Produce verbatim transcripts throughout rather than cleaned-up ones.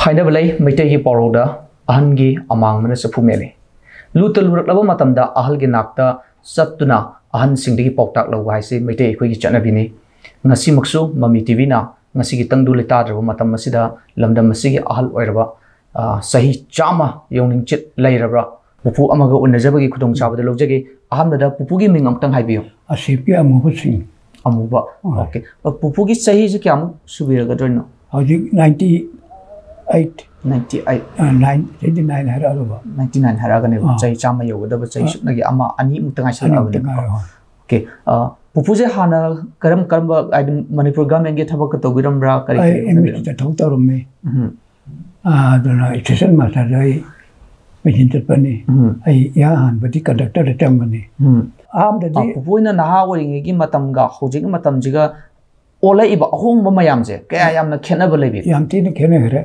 ꯍꯥꯏꯅꯕ ꯂꯩ, ꯃꯩꯇꯩꯒꯤ ꯄꯥꯎꯔꯧꯗ "ꯑꯍꯟꯒꯤ ꯑꯃꯥꯡꯕꯅ ꯆꯐꯨ ꯃꯦꯜꯂꯤ"꯫ ꯂꯨꯇ ꯂꯨꯔꯛꯂꯕ ꯃꯇꯝꯗ ꯑꯍꯜꯒꯤ ꯅꯥꯛꯇ ꯆꯠꯇꯨꯅ ꯑꯍꯟꯁꯤꯡꯗꯒꯤ ꯄꯥꯎꯇꯥꯛ ꯂꯧꯕ ꯍꯥꯏꯁꯤ ꯃꯩꯇꯩ ꯑꯩꯈꯣꯏꯒꯤ ꯆꯠꯅꯕꯤꯅꯤ꯫ ꯉꯁꯤꯃꯛꯁꯨ ꯃꯃꯤ ꯇꯤꯚꯤꯅ ꯉꯁꯤꯒꯤ ꯇꯪꯗꯨ ꯂꯩꯇꯥꯗ꯭ꯔꯕ ꯃꯇꯝ ꯑꯁꯤꯗ ꯂꯝꯗꯝ ꯑꯁꯤꯒꯤ ꯑꯍꯜ ꯑꯣꯏꯔꯕ, ꯑ, ꯆꯍꯤ ꯆꯥꯝꯃ ꯌꯧꯅꯤꯡꯆꯤꯠ ꯂꯩꯔꯕ ꯄꯨꯄꯨ ꯑꯃꯒ ꯎꯅꯖꯕꯒꯤ ꯈꯨꯗꯣꯡꯆꯥꯕꯗ ꯂꯧꯖꯒꯦ꯫ ꯑꯍꯥꯟꯕꯗ ꯄꯨꯄꯨꯒꯤ ꯃꯤꯡ ꯑꯃꯨꯛꯇꯪ ꯍꯥꯏꯕꯤꯌꯨ꯫ ꯑꯁꯦꯞꯀꯤ ꯑꯃꯨꯕ ꯁꯤꯡ꯫ ꯑꯃꯨꯕ꯫ ꯑꯥ꯫ ꯑꯣꯀꯦ꯫ ꯑ, ꯄꯨꯄꯨꯒꯤ ꯆꯍꯤꯁꯤ ꯀꯌꯥꯃꯨꯛ ꯁꯨꯕꯤꯔꯒꯗꯣꯏꯅꯣ? ꯍꯧꯖꯤꯛ ninety eight꯫ Ninety eight꯫ ꯑ, nine, twenty nine ꯍꯥꯏꯔꯛꯑꯕ꯫ Ninety nine ꯍꯥꯏꯔꯛꯑꯒꯅꯦꯕ꯫ ꯑꯥ꯫ ꯆꯍꯤ ꯆꯥꯝꯃ ꯌꯧꯒꯗꯕ ꯆꯍꯤ ꯑꯥ꯫ ꯁꯨꯞꯅꯒꯤ ꯑꯃ, ꯑꯅꯤꯃꯨꯛꯇ ꯑꯅꯤꯃꯨꯛꯇ ꯉꯥꯏꯁꯜꯂꯛꯑꯕꯅꯦꯕꯀꯣ꯫ ꯉꯥꯏꯔꯦ, ꯍꯣꯏ꯫ ꯑꯣꯀꯦ꯫ ꯑ, ꯄꯨꯄꯨꯁꯦ ꯍꯥꯟꯅ ꯀꯔꯝ ꯀꯔꯝꯕ, ꯍꯥꯏꯗꯤ, ꯃꯅꯤꯄꯨꯔ ꯒꯚꯔꯟꯃꯦꯟꯒꯤ ꯊꯕꯛꯀ ꯇꯧꯕꯤꯔꯝꯕ꯭ꯔꯥ? ꯀꯔꯤ ꯑꯩ ꯀꯔꯤ ꯍꯣꯠꯅꯕꯤꯔꯝ-, M S T ꯊꯕꯛ ꯇꯧꯔꯝꯃꯤ꯫ ꯎꯝ꯫ ꯑꯥ, ꯑꯗꯨꯅ station masterꯗ ꯑꯩ pension ꯆꯠꯄꯅꯤ꯫ ꯎꯝ꯫ ꯑꯩ ꯏꯍꯥꯟ ꯍꯥꯟꯕꯗꯤ conductorꯗ ꯆꯪꯕꯅꯤ꯫ ꯎꯝ꯫ ꯑꯍꯥꯟꯕꯗꯗꯤ ꯑ, ꯄꯨꯄꯨ ꯍꯣꯏꯅ ꯅꯍꯥ ꯑꯣꯏꯔꯤꯉꯩꯒꯤ ꯃꯇꯝꯒ ꯍꯧꯖꯤꯛꯀꯤ ꯃꯇꯝꯁꯤꯒ ꯑꯣꯜꯂꯛꯏꯕ ꯑꯍꯣꯡꯕ ꯃꯌꯥꯝꯁꯦ ꯀꯌꯥ ꯌꯥꯝꯅ ꯈꯦꯠꯅꯕ ꯂꯩꯕꯤꯒꯦ? ꯌꯥꯝ ꯊꯤꯅ ꯈꯦꯠꯅꯈ꯭ꯔꯦ꯫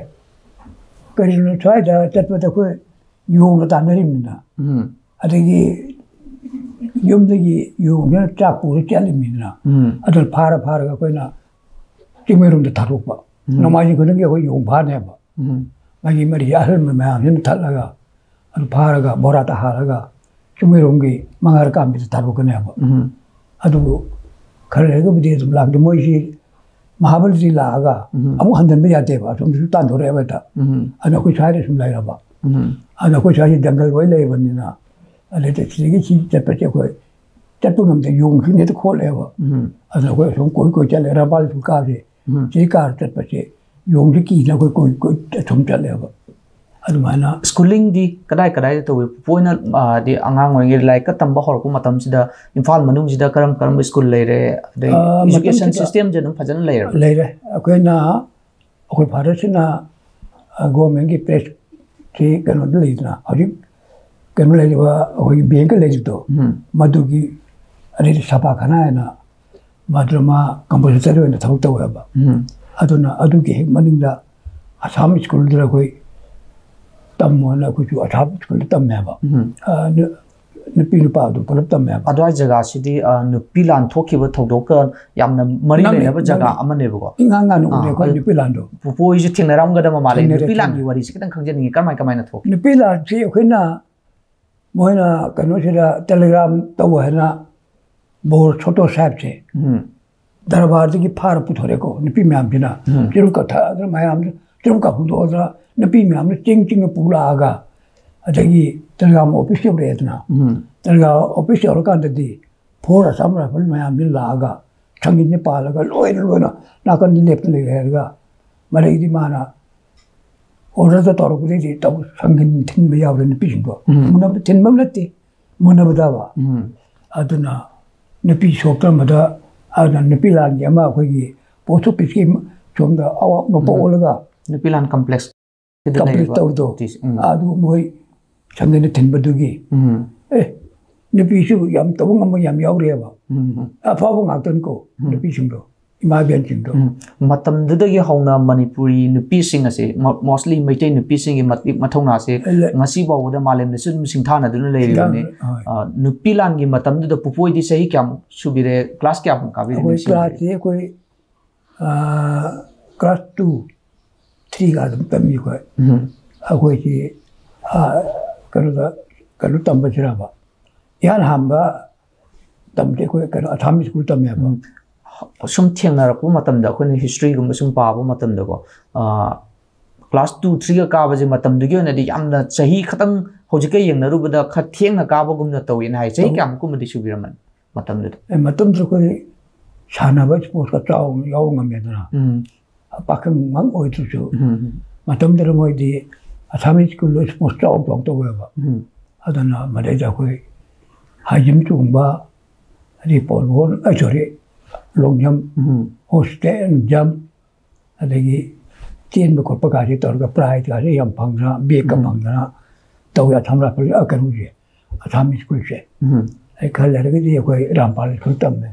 ꯀꯔꯤꯒꯤꯅꯣ, ꯁ꯭ꯋꯥꯏꯗ ꯆꯠꯄꯗ ꯑꯩꯈꯣꯏ ꯌꯣꯡꯒ ꯇꯥꯟꯅꯔꯤꯕꯅꯤꯅ꯫ ꯎꯝ꯫ ꯑꯗꯒꯤ ꯌꯨꯝꯗꯒꯤ ꯌꯣꯡꯗꯨꯅ ꯆꯥꯛ ꯄꯨꯔ ꯆꯠꯂꯤꯕꯅꯤꯗꯅ꯫ ꯎꯝ꯫ ꯑꯗꯨꯅ ꯐꯥꯔ ꯐꯥꯔꯒ ꯑꯩꯈꯣꯏꯅ ꯆꯤꯡꯃꯩꯔꯣꯡꯗ ꯊꯥꯗꯣꯛꯄ꯫ ꯎꯝ꯫ ꯅꯣꯡꯃꯥꯏꯖꯤꯡ ꯈꯨꯗꯤꯡꯒꯤ ꯑꯩꯈꯣꯏ ꯌꯣꯡ ꯐꯥꯅꯦꯕ꯫ ꯎꯝ꯫ ꯃꯥꯒꯤ ꯃꯔꯤ ꯑꯍꯜ ꯃꯌꯥꯝꯁꯤꯅ ꯊꯠꯂꯒ, ꯑꯗꯨ ꯐꯥꯔꯒ ꯕꯣꯔꯥꯗ ꯍꯥꯜꯂꯒ ꯆꯤꯡꯃꯩꯔꯣꯡꯒꯤ ꯃꯉꯥꯔꯛ ꯀꯥꯝꯕꯤꯗ ꯊꯥꯗꯣꯛꯀꯅꯦꯕ꯫ ꯎꯝ꯫ ꯑꯗꯨꯕꯨ ꯈꯔ ꯂꯩꯔꯒꯕꯨꯗꯤ ꯑꯗꯨꯝ ꯂꯥꯛꯇꯦ꯫ ꯃꯣꯏꯁꯤ ꯃꯍꯥꯕꯂꯤꯗꯤ ꯂꯥꯛꯑꯒ ꯎꯝ꯫ ꯑꯃꯨꯛ ꯍꯟꯖꯟꯕ ꯌꯥꯗꯦꯕ, ꯑꯁꯣꯝꯗꯁꯨ ꯇꯥꯟꯊꯣꯔꯛꯑꯦꯕ ꯍꯦꯛꯇ꯫ ꯎꯝ꯫ ꯑꯗꯨꯅ ꯑꯩꯈꯣꯏ ꯁ꯭ꯋꯥꯏꯗ ꯁꯨꯝ ꯂꯩꯔꯕ꯫ ꯎꯝ꯫ ꯑꯗꯨꯅ ꯑꯩꯈꯣꯏ ꯁ꯭ꯋꯥꯏꯁꯤ ꯖꯪꯒꯜ ꯑꯣꯏ ꯂꯩꯔꯕꯅꯤꯅ, ꯑꯗꯩꯗ ꯁꯤꯗꯒꯤ ꯁꯤ ꯆꯠꯄꯁꯦ ꯑꯩꯈꯣꯏ ꯆꯠꯄ ꯉꯝꯗꯦ, ꯌꯣꯡꯁꯤꯡꯅ ꯍꯦꯛꯇ ꯈꯣꯠꯂꯦꯕ꯫ ꯎꯝ꯫ ꯑꯗꯨꯅ ꯑꯩꯈꯣꯏ ꯑꯁꯣꯝ ꯀꯣꯏ ꯀꯣꯏ ꯆꯠꯂꯦ, ꯔꯝꯕꯥꯜ ꯁꯨꯀꯥꯁꯦ꯫ ꯎꯝ꯫ ꯁꯤꯗꯤ ꯀꯥꯔ ꯆꯠꯄꯁꯦ ꯌꯣꯡꯁꯤ ꯀꯤꯗꯅ ꯑꯩꯈꯣꯏ ꯀꯣꯏ ꯀꯣꯏ ꯑꯁꯨꯝ ꯆꯠꯂꯦꯕ꯫ ꯑꯗꯨꯃꯥꯏꯅ꯫ Schoolingꯗꯤ ꯀꯗꯥꯏ ꯀꯗꯥꯏꯗ ꯇꯧꯏ? ꯄꯨꯄꯨ ꯍꯣꯏꯅ, ꯑ, ꯍꯥꯏꯗꯤ ꯑꯉꯥꯡ ꯑꯣꯏꯔꯤꯉꯩ ꯂꯥꯏꯔꯤꯛꯀ ꯇꯝꯕ ꯍꯧꯔꯛꯄ ꯃꯇꯝꯁꯤꯗ ꯏꯝꯐꯥꯜ ꯃꯅꯨꯡꯁꯤꯗ ꯀꯔꯝ ꯀꯔꯝꯕ school ꯂꯩꯔꯦ? ꯑꯗꯩ ꯑ, education ꯃꯇꯝꯁꯤꯗ systemꯁꯦ ꯑꯗꯨꯝ ꯐꯖꯅ ꯂꯩꯔꯕ? ꯂꯩꯔꯦ꯫ ꯑꯩꯈꯣꯏꯅ, ꯑꯩꯈꯣꯏ fatherꯁꯤꯅ, ꯑ, governmentꯀꯤ pressꯁꯤ ꯀꯩꯅꯣꯗ ꯂꯩꯗꯅ, ꯍꯧꯖꯤꯛ ꯀꯩꯅꯣ ꯂꯩꯔꯤꯕ ꯑꯩꯈꯣꯏꯒꯤ bankꯀ ꯂꯩꯔꯤꯕꯗꯣ, ꯎꯝ꯫ ꯃꯗꯨꯒꯤ, ꯑꯗꯩꯗꯤ ꯁꯥꯄꯥꯈꯥꯅꯥ ꯍꯥꯏꯅ ꯃꯗꯨꯗ ꯃꯥ compositor ꯑꯣꯏꯅ ꯊꯕꯛ ꯇꯧꯋꯦꯕ꯫ ꯎꯝ꯫ ꯑꯗꯨꯅ ꯑꯗꯨꯒꯤ ꯍꯦꯛ ꯃꯅꯤꯡꯗ ꯑꯁꯥꯝ schoolꯗꯨꯗ ꯑꯩꯈꯣꯏ ꯇꯝꯃꯣꯅ ꯑꯩꯈꯣꯏꯁꯨ ꯑꯁꯥꯝ schoolꯗ ꯇꯝꯃꯦꯕ꯫ ꯎꯝ꯫ ꯑ, ꯑꯗꯨ ꯅꯨꯄꯤ ꯅꯨꯄꯥ ꯑꯗꯨꯝ ꯄꯨꯂꯞ ꯇꯝꯃꯦꯕ꯫ ꯑꯗꯨꯋꯥꯏ ꯖꯒꯥꯁꯤꯗꯤ, ꯑ, ꯅꯨꯄꯤ ꯂꯥꯟ ꯊꯣꯛꯈꯤꯕ ꯊꯧꯗꯣꯛꯀ ꯌꯥꯝꯅ ꯃꯔꯤ ꯅꯝꯃꯦ, ꯂꯩꯅꯕ ꯖꯒꯥ ꯅꯝꯃꯦ꯫ ꯑꯃꯅꯦꯕꯀꯣ꯫ ꯏꯉꯥꯡ ꯉꯥꯡꯅ ꯎꯔꯦ ꯑꯥ, ꯑꯩꯈꯣꯏ ꯑꯗꯨ ꯅꯨꯄꯤ ꯂꯥꯟꯗꯣ꯫ ꯄꯨꯄꯨ ꯍꯣꯏꯁꯨ ꯊꯦꯡꯅꯔꯝꯒꯗꯕ ꯃꯥꯜꯂꯦ꯫ ꯊꯦꯡꯅꯔꯦ, ꯅꯨꯄꯤ ꯂꯥꯟꯒꯤ ꯊꯦꯡꯅꯔꯦ꯫ ꯋꯥꯔꯤꯁꯤ ꯈꯤꯇꯪ ꯈꯪꯖꯅꯤꯡꯉꯤ, ꯀꯔꯝꯍꯥꯏ ꯀꯃꯥꯏꯅ ꯊꯣꯛꯈꯤ? ꯅꯨꯄꯤ ꯂꯥꯟꯁꯤ ꯑꯩꯈꯣꯏꯅ, ꯃꯣꯏꯅ ꯀꯩꯅꯣꯁꯤꯗ ꯇꯦꯂꯤꯒ꯭ꯔꯥꯝ ꯇꯧ ꯍꯥꯏꯅ ꯕꯣꯔ ꯁꯣꯇꯣ ꯁꯥꯍꯦꯕꯁꯦ ꯎꯝ꯫ ꯗꯔꯕꯥꯔꯗꯒꯤ ꯐꯥꯔ ꯄꯨꯊꯣꯔꯛꯑꯦꯀꯣ, ꯅꯨꯄꯤ ꯃꯌꯥꯝꯁꯤꯅ꯫ ꯎꯝ꯫ ꯆꯨꯔꯨꯞꯀ ꯊꯛꯑꯗꯅ ꯃꯌꯥꯝꯁꯦ, ꯆꯨꯔꯨꯞꯀ ꯍꯨꯟꯗꯣꯛꯑꯗꯅ ꯅꯨꯄꯤ ꯃꯌꯥꯝꯗꯣ ꯆꯤꯡ ꯆꯤꯡꯅ ꯄꯨꯂꯥꯛꯑꯒ, ꯑꯗꯒꯤ ꯇꯦꯂꯤꯒ꯭ꯔꯥꯝ ꯑꯣꯐꯤꯁ ꯌꯧꯔꯛꯑꯦꯗꯅ꯫ ꯎꯝ꯫ ꯇꯦꯂꯤꯒ꯭ꯔꯥꯝ ꯑꯣꯐꯤꯁ ꯌꯧꯔꯀꯥꯟꯗꯗꯤ ꯐꯣꯔ ꯑꯁꯥꯝ ꯔꯥꯏꯐꯜ ꯃꯌꯥꯝꯁꯤ ꯂꯥꯛꯑꯒ ꯁꯪꯒꯤꯟꯁꯦ ꯄꯥꯜꯂꯒ ꯂꯣꯏꯅ ꯂꯣꯏꯅ ꯅꯥꯀꯟꯗ ꯂꯦꯞꯇ ꯂꯩꯔꯦ ꯍꯥꯏꯔꯒ, ꯃꯔꯩꯗꯤ ꯃꯥꯅ ꯑꯣꯔꯗꯔꯗ ꯇꯧꯔꯛꯄꯗꯩꯗꯤ ꯇꯧ-, ꯁꯪꯒꯤꯟ ꯊꯤꯟꯕ ꯌꯥꯎꯔꯦ ꯅꯨꯄꯤꯁꯤꯡꯗꯣ꯫ ꯎꯝ꯫ ꯃꯨꯟꯅꯕ ꯊꯤꯟꯕ ꯅꯠꯇꯦ, ꯃꯨꯟꯅꯕꯗꯕ꯫ ꯎꯝ꯫ ꯑꯗꯨꯅ ꯅꯨꯄꯤ ꯁꯣꯛꯇ꯭ꯔꯝꯕꯗ, ꯑꯗꯨꯅ ꯅꯨꯄꯤ ꯂꯥꯟꯒꯤ ꯑꯃ ꯑꯩꯈꯣꯏꯒꯤ ꯄꯣꯁ ꯑꯣꯐꯤꯁꯀꯤ ꯁꯣꯝꯗ ꯑꯋꯥ ꯅꯣꯛꯄ ꯎꯝ꯫ ꯑꯣꯜꯂꯒ ꯅꯨꯄꯤ ꯂꯥꯟ ꯀꯝꯄ꯭ꯂꯦꯛꯁ ꯀꯝꯄ꯭ꯂꯦꯛꯁ ꯇꯧꯔꯤꯗꯣ꯫ ꯎꯝ꯫ ꯑꯗꯨ ꯃꯣꯏ ꯁꯪꯒꯤꯟꯗ ꯊꯤꯟꯕꯗꯨꯒꯤ, ꯎꯝ꯫ ꯑꯦ, ꯅꯨꯄꯤꯁꯨ ꯌꯥꯝ ꯇꯧꯕ ꯉꯝꯕ ꯌꯥꯝ ꯌꯥꯎꯔꯤꯑꯕ꯫ ꯎꯝ꯫ ꯑꯐꯥꯎꯕ ꯉꯥꯛꯇꯅꯤꯀꯣ, ꯎꯝ꯫ ꯅꯨꯄꯤꯁꯤꯡꯗꯣ꯫ ꯏꯃꯥ ꯏꯕꯦꯟꯁꯤꯡꯗꯣ꯫ ꯎꯝ꯫ ꯃꯇꯝꯗꯨꯗꯒꯤ ꯍꯧꯅ ꯃꯅꯤꯄꯨꯔꯤ ꯅꯨꯄꯤꯁꯤꯡ ꯑꯁꯦ, ꯃ-, mostly ꯃꯩꯇꯩ ꯅꯨꯄꯤꯁꯤꯡꯒꯤ ꯃꯇꯤꯛ ꯃꯊꯧꯅꯥꯁꯦ ꯂꯩ꯫ ꯉꯁꯤ ꯐꯥꯎꯕꯗ ꯃꯥꯂꯦꯝꯗꯁꯨ ꯑꯗꯨꯝ ꯁꯤꯡꯊꯥꯅꯗꯨꯅ ꯂꯩꯔꯤꯕꯅꯤ꯫ ꯁꯤꯡꯊꯥꯅ-, ꯍꯣꯏ꯫ ꯑ, ꯅꯨꯄꯤ ꯂꯥꯟꯒꯤ ꯃꯇꯝꯗꯨꯗ ꯄꯨꯄꯨ ꯍꯣꯏꯗꯤ ꯆꯍꯤ ꯀꯌꯥꯃꯨꯛ ꯁꯨꯕꯤꯔꯦ? ꯀ꯭ꯂꯥꯁ ꯀꯌꯥꯃꯨꯛ ꯀꯥꯕꯤꯔꯦ ꯑꯩꯈꯣꯏ ꯅꯨꯄꯤꯁꯤꯡꯁꯦ? ꯀ꯭ꯂꯥꯁꯁꯦ ꯑꯩꯈꯣꯏ, ꯑ, ꯀ꯭ꯂꯥꯁ two, three ꯒ ꯑꯗꯨꯝ ꯇꯝꯃꯤ ꯑꯩꯈꯣꯏ꯫ ꯎꯝ꯫ ꯑꯩꯈꯣꯏꯁꯤ, ꯑ, ꯀꯩꯅꯣꯗ, ꯀꯩꯅꯣ ꯇꯝꯕꯁꯤꯔꯕ? ꯏꯍꯥꯟ ꯍꯥꯟꯕ ꯇꯝꯕꯗꯤ ꯑꯩꯈꯣꯏ ꯀꯩꯅꯣ ꯑꯁꯥꯝ ꯁ꯭ꯀꯨꯜ ꯇꯝꯃꯦꯕ꯫ ꯎꯝ꯫ ꯁꯨꯝ ꯊꯦꯡꯅꯔꯛꯄ ꯃꯇꯝꯗ, ꯑꯩꯈꯣꯏꯅ history ꯒꯨꯝꯕ ꯁꯨꯝ ꯄꯥꯕ ꯃꯇꯝꯗꯀꯣ, ꯑ, class two, three ꯒ ꯀꯥꯕꯁꯦ ꯃꯇꯝꯗꯨꯒꯤ ꯑꯣꯏꯅꯗꯤ ꯌꯥꯝꯅ ꯆꯍꯤ ꯈꯇꯪ ꯍꯧꯖꯤꯛꯀ ꯌꯦꯡꯅꯔꯨꯕꯗ ꯈꯔ ꯊꯦꯡꯅ ꯀꯥꯕꯒꯨꯝꯅ ꯇꯧꯋꯦꯅ ꯍꯥꯏ꯫ ꯆꯍꯤ ꯇꯧ-, ꯀꯌꯥꯃꯨꯛꯀꯨꯝꯕꯗꯤ ꯁꯨꯕꯤꯔꯝꯃꯅꯤ ꯃꯇꯝꯗꯨꯗ? ꯑꯦ, ꯃꯇꯝꯗꯨꯗ ꯑꯩꯈꯣꯏ ꯁꯥꯟꯅꯕ sports ꯀ ꯆꯥꯎꯅ ꯌꯥꯎꯕ ꯉꯝꯃꯦꯗꯅ꯫ ꯎꯝ꯫ ꯄꯥꯈꯪ ꯉꯥꯛ ꯑꯣꯏꯗ꯭ꯔꯁꯨ꯫ ꯎꯝ꯫ ꯃꯇꯝꯗꯨꯗ ꯃꯣꯏꯗꯤ ꯑꯁꯥꯝ ꯁ꯭ꯀꯨꯜꯗ sports ꯆꯥꯎ ꯆꯥꯎ ꯇꯧꯋꯦꯕ꯫ ꯎꯝ꯫ ꯑꯗꯨꯅ ꯃꯗꯩꯗ ꯑꯩꯈꯣꯏ high jump ꯆꯣꯡꯕ, ꯑꯗꯩ pole vault, ꯑ, sorry, long jump, ꯎꯝ꯫ Horse jump, ꯑꯗꯒꯤ ꯆꯦꯟꯕ ꯈꯣꯠꯄ ꯀꯥꯁꯦ ꯇꯧꯔꯒ prize ꯀꯥꯁꯦ ꯌꯥꯝ ꯐꯪꯗꯅ, bag ꯀ ꯎꯝ꯫ ꯐꯪꯗꯅ ꯇꯧꯋꯦ ꯑꯁꯥꯝ ꯔꯥꯏꯐꯜ, ꯑ, ꯀꯩꯅꯣꯁꯦ, ꯑꯁꯥꯝ ꯁ꯭ꯀꯨꯜꯁꯦ꯫ ꯎꯝ꯫ ꯑꯩ ꯈꯔ ꯂꯩꯔꯒꯗꯤ ꯑꯩꯈꯣꯏ ꯔꯥꯝꯄꯥꯜ ꯁ꯭ꯀꯨꯜ ꯇꯝꯃꯦ꯫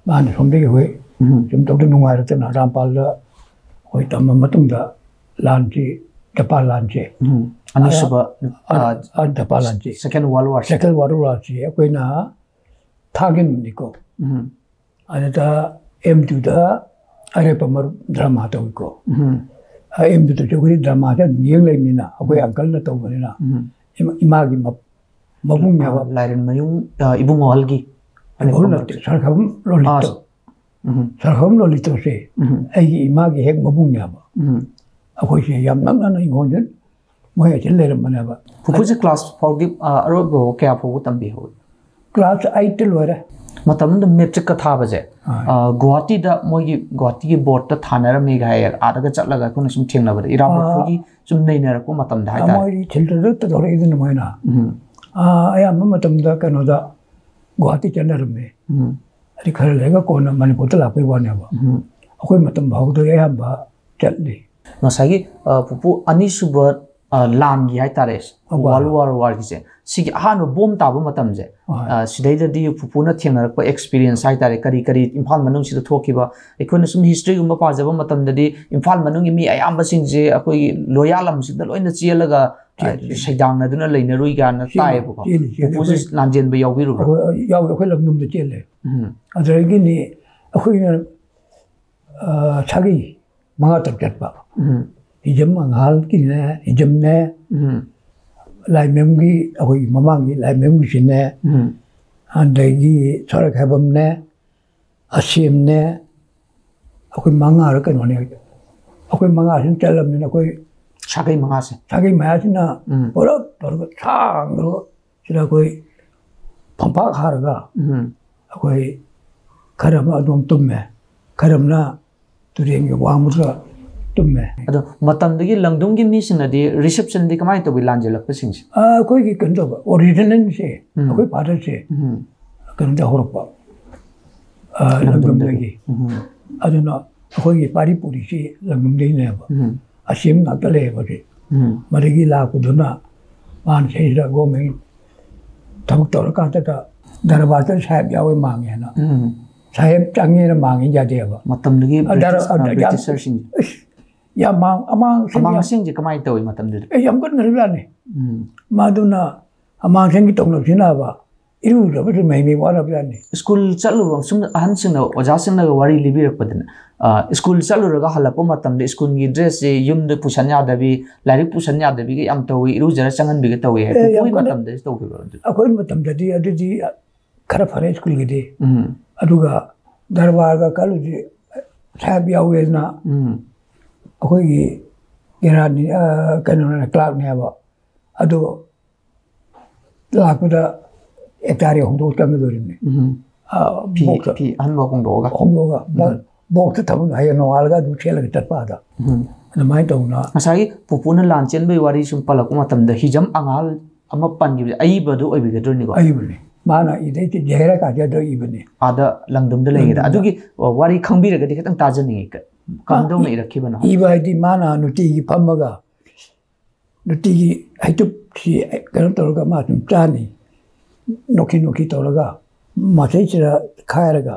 ꯃꯥꯅ ꯁꯣꯝꯗꯒꯤ ꯑꯩꯈꯣꯏ ꯎꯝ꯫ ꯁꯨꯝ ꯇꯧꯗ ꯅꯨꯡꯉꯥꯏꯔꯛꯇꯅ ꯔꯥꯝꯄꯥꯜꯗ ꯑꯩꯈꯣꯏ ꯇꯝꯃ ꯃꯇꯨꯡꯗ ꯂꯥꯟꯁꯤ, ꯖꯄꯥꯟ ꯂꯥꯟꯁꯦ ꯎꯝ꯫ ꯑꯅꯤꯁꯨꯕ ꯑ- ꯑ- ꯖꯄꯥꯟ ꯂꯥꯟꯁꯤ ꯁꯦꯀꯦꯟ ꯋꯥꯔꯜ ꯋꯥꯔ ꯁꯦꯀꯦꯟ ꯋꯥꯔꯜ ꯋꯥꯔꯁꯤ ꯑꯩꯈꯣꯏꯅ ꯊꯥꯒꯤꯅꯤꯀꯣ꯫ ꯎꯝ ꯑꯗꯨꯗ ꯑꯦꯝ ꯇꯨꯗ ꯑꯔꯦꯞꯄ ꯃꯔꯨꯞ ꯗ꯭ꯔꯃꯥ ꯇꯧꯏꯀꯣ꯫ ꯎꯝ ꯑꯦꯝ ꯇꯨꯗꯁꯨ ꯑꯩꯈꯣꯏꯗꯤ ꯗ꯭ꯔꯃꯥꯁꯦ ꯑꯗꯨꯝ ꯌꯦꯡ ꯂꯩꯕꯅꯤꯅ ꯑꯩꯈꯣꯏ ꯑꯪꯀꯜꯅ ꯇꯧꯕꯅꯤꯅ ꯎꯝ ꯏꯃꯥ- ꯏꯃꯥꯒꯤ ꯃ- ꯃꯕꯨꯡꯅꯦꯕ꯫ ꯂꯥꯏꯔꯦꯟꯃꯌꯨꯝ ꯑ, ꯏꯕꯨꯡꯉꯣ ꯍꯜꯒꯤ ꯏꯕꯨꯡ ꯅꯠꯇꯦ, ꯁꯔꯈꯕꯝ ꯂꯣꯂꯤꯠꯇꯣ꯫ ꯎꯝ ꯁꯔꯈꯕꯝ ꯂꯣꯂꯤꯠꯇꯣꯁꯦ ꯎꯝ ꯑꯩꯒꯤ ꯏꯃꯥꯒꯤ ꯍꯦꯛ ꯃꯕꯨꯡꯅꯦꯕ꯫ ꯎꯝ ꯑꯩꯈꯣꯏꯁꯦ ꯌꯥꯝ ꯅꯛꯅꯅ ꯏꯪꯈꯣꯜꯁꯦ ꯃꯣꯏ ꯑꯁꯤ ꯂꯩꯔꯝꯕꯅꯦꯕ꯫ ꯄꯨꯄꯨꯁꯦ ꯀ꯭ꯂꯥꯁ ꯐꯥꯎꯗꯤ ꯑ, ꯑꯔꯣꯏꯕ ꯐꯥꯎ ꯀꯌꯥ ꯐꯥꯎꯕ ꯇꯝꯕꯤꯍꯧꯏ? ꯀ꯭ꯂꯥꯁ ꯑꯩꯠꯇ ꯂꯣꯏꯔꯦ꯫ ꯃꯇꯝꯗꯨꯗ ꯃꯦꯇ꯭ꯔꯤꯛꯀ ꯊꯥꯕꯁꯦ ꯑꯥ꯫ ꯑ, ꯒꯨꯋꯥꯍꯥꯇꯤꯗ ꯃꯣꯏꯒꯤ ꯒꯨꯋꯥꯍꯥꯇꯤꯒꯤ ꯕꯣꯔꯗꯇ ꯊꯥꯅꯔꯝꯃꯦꯒ ꯍꯥꯏꯌꯦ, ꯑꯥꯗꯒ ꯆꯠꯂꯒ ꯑꯩꯈꯣꯏꯅ ꯁꯨꯝ ꯊꯦꯡꯅꯕꯗ ꯏꯔꯥꯕꯣꯠ ꯑꯥ꯫ ꯈꯣꯏꯒꯤ ꯁꯨꯝ ꯅꯩꯅꯔꯛꯄ ꯃꯇꯝꯗ ꯍꯥꯏꯇꯥꯔꯦ꯫ ꯃꯣꯏꯗꯤ ꯊꯤꯜꯇꯔꯗ ꯇꯧꯔꯛꯏꯗꯅ ꯃꯣꯏꯅ꯫ ꯎꯝ ꯑꯥ, ꯑꯌꯥꯝꯕ ꯃꯇꯝꯗ ꯀꯩꯅꯣꯗ ꯒꯨꯋꯥꯍꯥꯇꯤ ꯆꯠꯅꯔꯝꯃꯦ꯫ ꯎꯝ ꯑꯗꯩ ꯈꯔ ꯂꯩꯔꯒ ꯀꯣꯟꯅ ꯃꯅꯤꯄꯨꯔꯗ ꯂꯥꯛꯄꯩ ꯋꯥꯅꯦꯕ꯫ ꯎꯝ ꯑꯩꯈꯣꯏ ꯃꯇꯝ ꯐꯥꯎꯗ ꯑꯌꯥꯝꯕ ꯆꯠꯂꯤ꯫ ꯉꯁꯥꯏꯒꯤ ꯑ, ꯄꯨꯄꯨ ꯑꯅꯤꯁꯨꯕ ꯑ, ꯂꯥꯟꯒꯤ ꯍꯥꯏꯇꯥꯔꯦ, ꯑꯧ꯫ ꯋꯥꯔꯜ ꯋꯥꯔ ꯋꯥꯔꯒꯤꯁꯦ, ꯁꯤꯒꯤ ꯑꯍꯥꯟꯕ ꯕꯣꯝ ꯇꯥꯕ ꯃꯇꯝꯁꯦ, ꯍꯣꯏ꯫ ꯑ, ꯁꯤꯗꯩꯗꯗꯤ ꯄꯨꯄꯨꯅ ꯊꯦꯡꯅꯔꯛꯄ ꯑꯦꯛꯁꯄꯤꯔꯤꯌꯦꯟꯁ ꯍꯥꯏꯇꯥꯔꯦ, ꯀꯔꯤ ꯀꯔꯤ ꯏꯝꯐꯥꯜ ꯃꯅꯨꯡꯁꯤꯗ ꯊꯣꯛꯈꯤꯕ, ꯑꯩꯈꯣꯏꯅ ꯁꯨꯝ ꯍꯤꯁꯇ꯭ꯔꯤꯒꯨꯝꯕ ꯄꯥꯖꯕ ꯃꯇꯝꯗꯗꯤ ꯏꯝꯐꯥꯜ ꯃꯅꯨꯡꯒꯤ ꯃꯤ ꯑꯌꯥꯝꯕꯁꯤꯡꯁꯦ ꯑꯩꯈꯣꯏꯒꯤ ꯂꯣꯌꯥ ꯂꯝꯁꯤꯗ ꯂꯣꯏꯅ ꯆꯦꯜꯂꯒ ꯑ, ꯆꯦꯜꯂꯤ, ꯆꯦꯜꯂꯤ꯫ ꯁꯩꯗꯥꯡꯅꯗꯨꯅ ꯂꯩꯅꯔꯨꯏ ꯀꯥꯏꯅ ꯆꯦꯜꯂꯤ, ꯇꯥꯏꯌꯦꯕꯀꯣ꯫ ꯆꯦꯜꯂꯤ, ꯆꯦꯜꯂꯤ꯫ ꯄꯨꯄꯨꯁꯦ ꯂꯥꯟꯖꯦꯟꯕ ꯌꯥꯎꯕꯤꯔꯨꯕ꯭ꯔꯥ? ꯑꯩꯈꯣꯏ ꯌꯥꯎꯋꯦ, ꯑꯩꯈꯣꯏ ꯂꯝꯗꯝꯗ ꯆꯦꯜꯂꯦ꯫ ꯎꯝ ꯑꯗꯨꯗꯒꯤꯅꯤ ꯑꯩꯈꯣꯏꯅ ꯑ, ꯁꯥꯒꯩ ꯃꯉꯥ ꯇꯔꯨꯛ ꯆꯠꯄ꯫ ꯎꯝ ꯍꯤꯖꯝ ꯑꯉꯥꯜꯒꯤꯅꯦ, ꯍꯤꯖꯝꯅꯦ, ꯎꯝ ꯂꯥꯏꯃꯌꯨꯝꯒꯤ ꯑꯩꯈꯣꯏꯒꯤ ꯃꯃꯥꯡꯒꯤ ꯂꯥꯏꯃꯌꯨꯝꯒꯤꯁꯤꯅꯦ, ꯎꯝ ꯑꯗꯒꯤ ꯁꯣꯔꯛ ꯍꯥꯏꯕꯝꯅꯦ, ꯑꯁꯦꯝꯅꯦ, ꯑꯩꯈꯣꯏ ꯃꯉꯥꯔ ꯀꯩꯅꯣꯅꯦ꯫ ꯑꯩꯈꯣꯏ ꯃꯉꯥꯁꯤꯅ ꯆꯠꯂꯕꯅꯤꯅ ꯑꯩꯈꯣꯏ ꯁꯥꯒꯩ ꯃꯉꯥꯁꯦ꯫ ꯁꯥꯒꯩ ꯃꯌꯥꯁꯤꯅ ꯎꯝ꯫ ꯄꯨꯂꯞ ꯇꯧꯔꯒ ꯁꯥꯡꯅ ꯁꯤꯗ ꯑꯩꯈꯣꯏ ꯐꯝꯄꯥꯛ ꯍꯥꯔꯒ ꯎꯝ ꯑꯩꯈꯣꯏ ꯈꯔ ꯑꯃ ꯑꯗꯨꯝ ꯇꯨꯝꯃꯦ, ꯈꯔ ꯑꯃꯅ ꯇꯨꯔꯦꯟꯒꯤ ꯋꯥꯡꯃꯗ ꯇꯨꯝꯃꯦ꯫ ꯑꯗꯣ ꯃꯇꯝꯗꯨꯒꯤ ꯂꯪꯗꯨꯝꯒꯤ ꯃꯤꯁꯤꯡꯅꯗꯤ ꯔꯤꯁꯦꯞꯁꯟꯗꯤ ꯀꯃꯥꯏꯅ ꯇꯧꯏ ꯂꯥꯟꯖꯦꯜꯂꯛꯄꯁꯤꯡꯁꯦ? ꯑ, ꯑꯩꯈꯣꯏꯒꯤ ꯀꯩꯅꯣ ꯇꯧꯕ, ꯑꯣꯔꯤꯖꯤꯅꯦꯜꯁꯦ ꯎꯝ꯫ ꯑꯩꯈꯣꯏ ꯐꯥꯗꯔꯁꯦ ꯎꯝ ꯀꯩꯅꯣꯗ ꯍꯧꯔꯛꯄ, ꯑ, ꯂꯪꯗꯨꯝꯗꯒꯤ꯫ ꯎꯝ ꯑꯗꯨꯅ ꯑꯩꯈꯣꯏꯒꯤ ꯄꯥꯔꯤ ꯄꯨꯔꯤꯁꯤ ꯂꯪꯗꯨꯝꯗꯒꯤꯅꯦꯕ꯫ ꯎꯝ ꯑꯁꯦꯝ ꯉꯥꯛꯇ ꯂꯩꯌꯦꯕ ꯁꯤ꯫ ꯎꯝ ꯃꯗꯒꯤ ꯂꯥꯛꯄꯗꯨꯅ ꯃꯥꯅ ꯁꯤꯗ ꯒꯣꯔꯃꯦꯟ ꯊꯕꯛ ꯇꯧꯔꯀꯥꯟꯗ ꯗꯔꯕꯥꯔꯗ ꯁꯥꯍꯦꯕ ꯌꯥꯎꯋꯦ ꯃꯥꯡꯉꯦꯅ꯫ ꯎꯝ ꯁꯥꯍꯦꯕ ꯆꯪꯉꯦꯅ ꯃꯥꯡꯉꯦ ꯌꯥꯗꯦꯕ꯫ ꯃꯇꯝꯗꯨꯒꯤ ꯑ, ꯗꯔ-, ꯕ꯭ꯔꯤꯇꯤꯁ- ꯑ, ꯑ, ꯌꯥꯝ- ꯕ꯭ꯔꯤꯇꯤꯁꯔꯁꯤꯡ꯫ ꯑꯁ, ꯌꯥꯝ ꯃꯥꯡ-, ꯑꯃꯥꯡ ꯑꯁꯦꯡ-, ꯑꯃꯥꯡ ꯌꯥꯝ-, ꯑꯁꯦꯡꯁꯦ ꯀꯃꯥꯏꯅ ꯇꯧꯏ ꯃꯇꯝꯗꯨꯗ? ꯑꯦ, ꯌꯥꯝ ꯀꯟꯈ꯭ꯔꯕꯖꯥꯠꯅꯤ꯫ ꯎꯝ꯫ ꯃꯗꯨꯅ ꯑꯃꯥꯡ ꯑꯁꯦꯡꯒꯤ ꯇꯧꯅꯕꯁꯤꯅꯕ ꯏꯔꯨꯗꯕꯁꯨ ꯃꯍꯩ ꯃꯍꯩ ꯋꯥꯠꯂꯕꯖꯥꯠꯅꯤ꯫ ꯁ꯭ꯀꯨꯜ ꯆꯠꯂꯨꯕ, ꯁꯨꯝ ꯑꯍꯟꯁꯤꯡꯅ, ꯑꯣꯖꯥꯁꯤꯡꯅꯒ ꯋꯥꯔꯤ ꯂꯤꯕꯤꯔꯛꯄꯗꯅꯦ, ꯑ, ꯁ꯭ꯀꯨꯜ ꯆꯠꯂꯨꯔꯒ ꯍꯜꯂꯛꯄ ꯃꯇꯝꯗ ꯁ꯭ꯀꯨꯜꯒꯤ ꯗ꯭ꯔꯦꯁꯁꯦ ꯌꯨꯝꯗ ꯄꯨꯁꯟ ꯌꯥꯗꯕꯤ, ꯂꯥꯏꯔꯤꯛ ꯄꯨꯁꯟ ꯌꯥꯗꯕꯤꯒ ꯌꯥꯝ ꯇꯧꯏ, ꯏꯔꯨꯖꯔ ꯆꯪꯍꯟꯕꯤꯒ ꯇꯧꯏ ꯍꯥꯏ꯫ ꯑꯦ, ꯌꯥꯝ ꯄꯨꯄꯨꯒꯤ ꯀꯟꯅ ꯃꯇꯝꯗꯗꯤ ꯇꯧꯈꯤꯕ꯭ꯔꯣ ꯑꯗꯨ? ꯑꯩꯈꯣꯏ ꯃꯇꯝꯗꯗꯤ ꯑꯗꯨꯗꯤ ꯈꯔ ꯐꯔꯦ ꯁ꯭ꯀꯨꯜꯒꯤꯗꯤ꯫ ꯎꯝ꯫ ꯑꯗꯨꯒ ꯗꯔꯕꯥꯔꯒ ꯀꯠꯂꯨꯁꯤ ꯁꯥꯍꯦꯕ ꯌꯥꯎꯋꯦꯅ ꯎꯝ꯫ ꯑꯩꯈꯣꯏꯒꯤ ꯒꯦꯔꯥꯅꯤ, ꯑ, ꯀꯩꯅꯣꯅꯦ, ꯀ꯭ꯂꯥꯔꯛꯅꯦꯕ꯫ ꯑꯗꯨ ꯂꯥꯛꯄꯗ ꯑꯦꯛꯇꯥꯔꯤ ꯍꯣꯡꯗꯣꯛ ꯆꯪꯒꯗꯧꯔꯤꯕꯅꯤ꯫ ꯎꯝ꯫ ꯑ, ꯐꯤ, ꯕꯣꯛꯁꯇ ꯐꯤ ꯑꯍꯟꯕ ꯍꯣꯡꯗꯣꯛꯑꯒ꯫ ꯍꯣꯡꯗꯣꯛꯑꯒ ꯕ-, ꯎꯝ꯫ ꯕꯣꯛꯁꯇ ꯊꯝꯃꯒ ꯍꯌꯦꯡ ꯅꯣꯡꯉꯥꯜꯂꯒ ꯑꯗꯨ ꯁꯦꯠꯂꯒ ꯆꯠꯄ ꯑꯗ꯫ ꯎꯝ꯫ ꯑꯗꯨꯃꯥꯏꯅ ꯇꯧꯅ꯫ ꯉꯁꯥꯏꯒꯤ ꯄꯨꯄꯨꯅ ꯂꯥꯟ ꯆꯦꯟꯕꯒꯤ ꯋꯥꯔꯤ ꯁꯨꯝ ꯄꯜꯂꯛꯄ ꯃꯇꯝꯗ ꯍꯤꯖꯝ ꯑꯉꯥꯜ ꯑꯃ ꯄꯟꯈꯤꯕꯁꯦ ꯑꯏꯕꯗꯨ ꯑꯣꯏꯕꯤꯒꯗ꯭ꯔꯣꯅꯤꯀꯣ? ꯑꯏꯕꯅꯤ꯫ ꯃꯥꯅ ꯏꯗꯩ ꯖꯍꯦꯔꯥ ꯀꯥꯖꯦꯗ ꯏꯕꯅꯤ꯫ ꯑꯥꯗ ꯂꯪꯗꯨꯝꯗ ꯂꯩꯉꯩꯗ꯫ ꯂꯪꯗꯨꯝꯗ꯫ ꯑꯗꯨꯒꯤ ꯋꯥꯔꯤ ꯈꯪꯕꯤꯔꯒꯗꯤ ꯈꯤꯇꯪ ꯇꯥꯖꯅꯤꯡꯉꯤ꯫ ꯀ-, ꯑ, ꯀꯝꯗꯧꯅ ꯏ-, ꯏꯔꯛꯈꯤꯕꯅꯣ? ꯏꯕ ꯍꯥꯏꯗꯤ ꯃꯥꯅ ꯅꯨꯡꯇꯤꯒꯤ ꯐꯝꯃꯒ ꯅꯨꯡꯇꯤꯒꯤ ꯍꯩꯇꯨꯞꯁꯤ ꯀꯩꯅꯣ ꯇꯧꯔꯒ ꯃꯥ ꯑꯗꯨꯝ ꯆꯥꯅꯤ꯫ ꯅꯣꯛꯈꯤ ꯅꯣꯛꯈꯤ ꯇꯧꯔꯒ ꯃꯁꯩꯁꯤꯗ ꯈꯥꯏꯔꯒ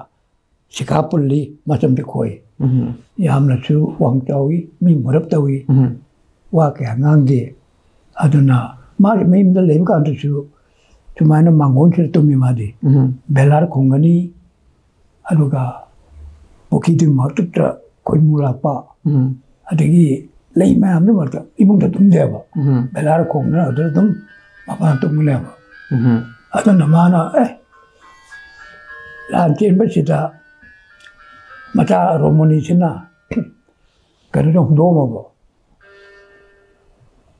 ꯁꯤꯈꯥ ꯄꯨꯜꯂꯤ, ꯃꯆꯝꯗꯤ ꯈꯣꯏ꯫ ꯎꯝ꯫ ꯌꯥꯝꯅꯁꯨ ꯋꯥꯡ ꯆꯥꯎꯏ, ꯃꯤ ꯃꯨꯔꯞ ꯇꯧꯏ, ꯎꯝ꯫ ꯋꯥ ꯀꯌꯥ ꯉꯥꯡꯗꯦ꯫ ꯑꯗꯨꯅ ꯃꯥꯒꯤ ꯃꯌꯨꯝꯗ ꯂꯩꯕ ꯀꯥꯟꯗꯁꯨ ꯁꯨꯃꯥꯏꯅ ꯃꯥꯡꯒꯣꯟꯁꯤꯗ ꯇꯨꯝꯃꯤ ꯃꯥꯗꯤ꯫ ꯎꯝ꯫ ꯕꯦꯂꯥꯔ ꯈꯣꯡꯒꯅꯤ, ꯑꯗꯨꯒ ꯄꯨꯈ꯭ꯔꯤꯗꯨꯒꯤ ꯃꯊꯛꯇ ꯈꯣꯏꯃꯨ ꯂꯥꯛꯄ, ꯎꯝ꯫ ꯑꯗꯒꯤ ꯂꯩ ꯃꯌꯥꯝꯗꯨ ꯃꯔꯛꯇ ꯏꯃꯨꯡꯗ ꯇꯨꯝꯗꯦꯕ꯫ ꯎꯝ꯫ ꯕꯦꯂꯥꯔ ꯈꯣꯡꯗꯅ ꯑꯗꯨꯗ ꯑꯗꯨꯝ ꯃꯄꯥꯟ ꯇꯨꯝꯒꯅꯦꯕ꯫ ꯎꯝ꯫ ꯑꯗꯨꯅ ꯃꯥꯅ, "ꯑꯦ, ꯂꯥꯟ ꯆꯦꯟꯕꯁꯤꯗ ꯃꯆꯥ ꯔꯣꯃꯣꯅꯤꯁꯤꯅ ꯀꯩꯅꯣꯗ ꯍꯨꯟꯗꯣꯛꯑꯝꯃꯕ,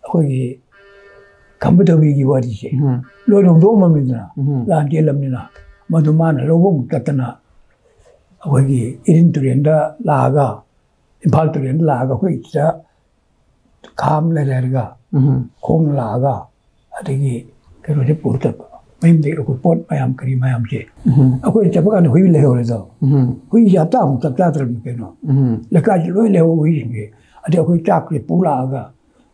ꯑꯩꯈꯣꯏꯒꯤ ꯈꯝꯕ ꯊꯣꯏꯕꯤꯒꯤ ꯋꯥꯔꯤꯁꯦ ꯎꯝ꯫ ꯂꯣꯏꯅ ꯍꯨꯟꯗꯣꯛꯑꯝꯃꯕꯅꯤꯅ, ꯎꯝ꯫ ꯂꯥꯟ ꯆꯦꯜꯂꯝꯅꯤꯅ, ꯃꯗꯨ ꯃꯥꯅ ꯂꯧꯕ ꯑꯃꯨꯛ ꯆꯠꯇꯅ ꯑꯩꯈꯣꯏꯒꯤ ꯏꯔꯤꯟ ꯇꯨꯔꯦꯟꯗ ꯂꯥꯛꯑꯒ, ꯏꯝꯐꯥꯜ ꯇꯨꯔꯦꯟꯗ ꯂꯥꯛꯑꯒ ꯑꯩꯈꯣꯏ ꯁꯤꯗ ꯈꯥꯝ ꯂꯩꯔꯦ ꯍꯥꯏꯔꯒ ꯎꯝ꯫ ꯈꯣꯡꯅ ꯂꯥꯛꯑꯒ ꯑꯗꯒꯤ ꯀꯩꯅꯣꯁꯦ ꯄꯨꯔ ꯆꯠꯄ꯫ ꯃꯌꯨꯝꯗꯒꯤ ꯑꯩꯈꯣꯏ ꯄꯣꯠ ꯃꯌꯥꯝ, ꯀꯔꯤ ꯃꯌꯥꯝꯁꯦ꯫ ꯎꯝ꯫ ꯑꯩꯈꯣꯏ ꯆꯠꯄ ꯀꯥꯟꯗ ꯍꯨꯏ ꯂꯩꯍꯧꯔꯦꯗꯣ꯫ ꯎꯝ꯫ ꯍꯨꯏꯁꯦ ꯍꯞꯇꯥꯃꯨꯛ ꯆꯞ ꯆꯥꯗ꯭ꯔꯕꯅꯤ ꯀꯩꯅꯣ꯫ ꯎꯝ꯫ ꯂꯩꯀꯥꯏꯁꯤ ꯂꯣꯏ ꯂꯩꯍꯧꯕ ꯍꯨꯏꯁꯤꯡꯁꯦ꯫ ꯑꯗꯩ ꯑꯩꯈꯣꯏ ꯆꯥꯛꯁꯦ ꯄꯨ ꯂꯥꯛꯑꯒ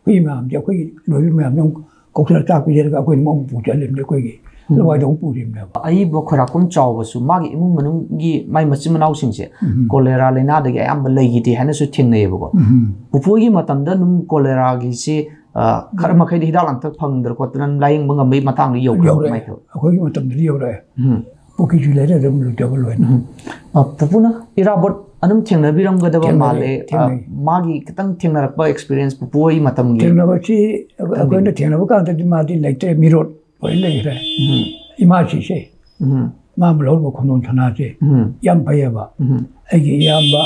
ꯍꯨꯏ ꯃꯌꯥꯝꯁꯦ, ꯑꯩꯈꯣꯏꯒꯤ ꯂꯣꯏꯕ ꯃꯌꯥꯝꯁꯦ ꯑꯃꯨꯛ ꯀꯧꯁꯜꯂ ꯆꯥꯛ ꯄꯤꯖꯔꯒ ꯑꯩꯈꯣꯏꯅ ꯑꯃꯨꯛ ꯄꯨ ꯆꯠꯂꯤꯕꯅꯤ ꯑꯩꯈꯣꯏꯒꯤ ꯂꯋꯥꯏꯗ ꯑꯃꯨꯛ ꯄꯨꯔꯤꯕꯅꯦꯕ꯫ ꯑꯏꯕ ꯈꯣꯏꯔꯥꯛꯄꯝ ꯆꯥꯎꯕꯁꯨ ꯃꯥꯒꯤ ꯏꯃꯨꯡ ꯃꯅꯨꯡꯒꯤ ꯃꯥꯏ ꯃꯆꯤꯟ ꯃꯅꯥꯎꯁꯤꯡꯁꯦ ꯎꯝ꯫ ꯀꯣꯂꯦꯔꯥ ꯂꯥꯏꯅꯥꯗꯒꯤ ꯑꯌꯥꯝꯕ ꯂꯩꯈꯤꯗꯦ ꯍꯥꯏꯅꯁꯨ ꯊꯦꯡꯅꯩꯌꯦꯕꯀꯣ꯫ ꯎꯝ꯫ ꯄꯨꯄꯨꯒꯤ ꯃꯇꯝꯗ ꯑꯗꯨꯝ ꯀꯣꯂꯦꯔꯥꯒꯤꯁꯤ, ꯑ, ꯈꯔ ꯃꯈꯩꯗꯤ ꯍꯤꯗꯥꯛ ꯂꯥꯡꯊꯛ ꯐꯪꯗꯅ ꯈꯣꯠꯇꯅ ꯂꯥꯏꯌꯦꯡꯕ ꯉꯝꯕꯒꯤ ꯃꯇꯥꯡꯗ ꯌꯧꯈ꯭ꯔꯕ ꯌꯧꯔꯛꯑꯦ꯫ ꯀꯃꯥꯏꯅ ꯇꯧꯏ? ꯑꯩꯈꯣꯏꯒꯤ ꯃꯇꯝꯗꯗꯤ ꯌꯧꯔꯛꯑꯦ꯫ ꯎꯝ꯫ ꯄꯨꯈ꯭ꯔꯤꯁꯨ ꯂꯩꯔꯦ ꯑꯗꯨꯝ ꯂꯨꯖꯕ ꯂꯣꯏꯅ꯫ ꯎꯝ꯫ ꯑ, ꯄꯨꯄꯨꯅ ꯏꯔꯥꯕꯣꯠ ꯑꯗꯨꯝ ꯊꯦꯡꯅꯕꯤꯔꯝꯒꯗꯕ ꯊꯦꯡꯅꯩ, ꯃꯥꯜꯂꯦ꯫ ꯑ, ꯊꯦꯡꯅꯩ꯫ ꯃꯥꯒꯤ ꯈꯤꯇꯪ ꯊꯦꯡꯅꯔꯛꯄ experience ꯄꯨꯄꯨ ꯍꯣꯏ ꯃꯇꯝꯒꯤ꯫ ꯊꯦꯡꯅꯕꯁꯤ ꯑꯩꯈꯣꯏꯅ ꯊꯦꯡꯅꯕ ꯀꯥꯟꯗꯗꯤ ꯃꯥꯗꯤ ꯂꯩꯇ꯭ꯔꯦ, ꯃꯤꯔꯣꯠ ꯂꯣꯏ ꯂꯩꯈ꯭ꯔꯦ꯫ ꯎꯝ꯫ ꯏꯃꯥꯁꯤꯁꯦ, ꯎꯝ꯫ ꯃꯥ ꯂꯧꯔꯤꯕ ꯈꯣꯡꯗꯣꯟ ꯁꯅꯥꯁꯦ ꯎꯝ꯫ ꯌꯥꯝ ꯐꯩꯌꯦꯕ꯫ ꯎꯝ꯫ ꯑꯩꯒꯤ ꯏꯌꯥꯝꯕ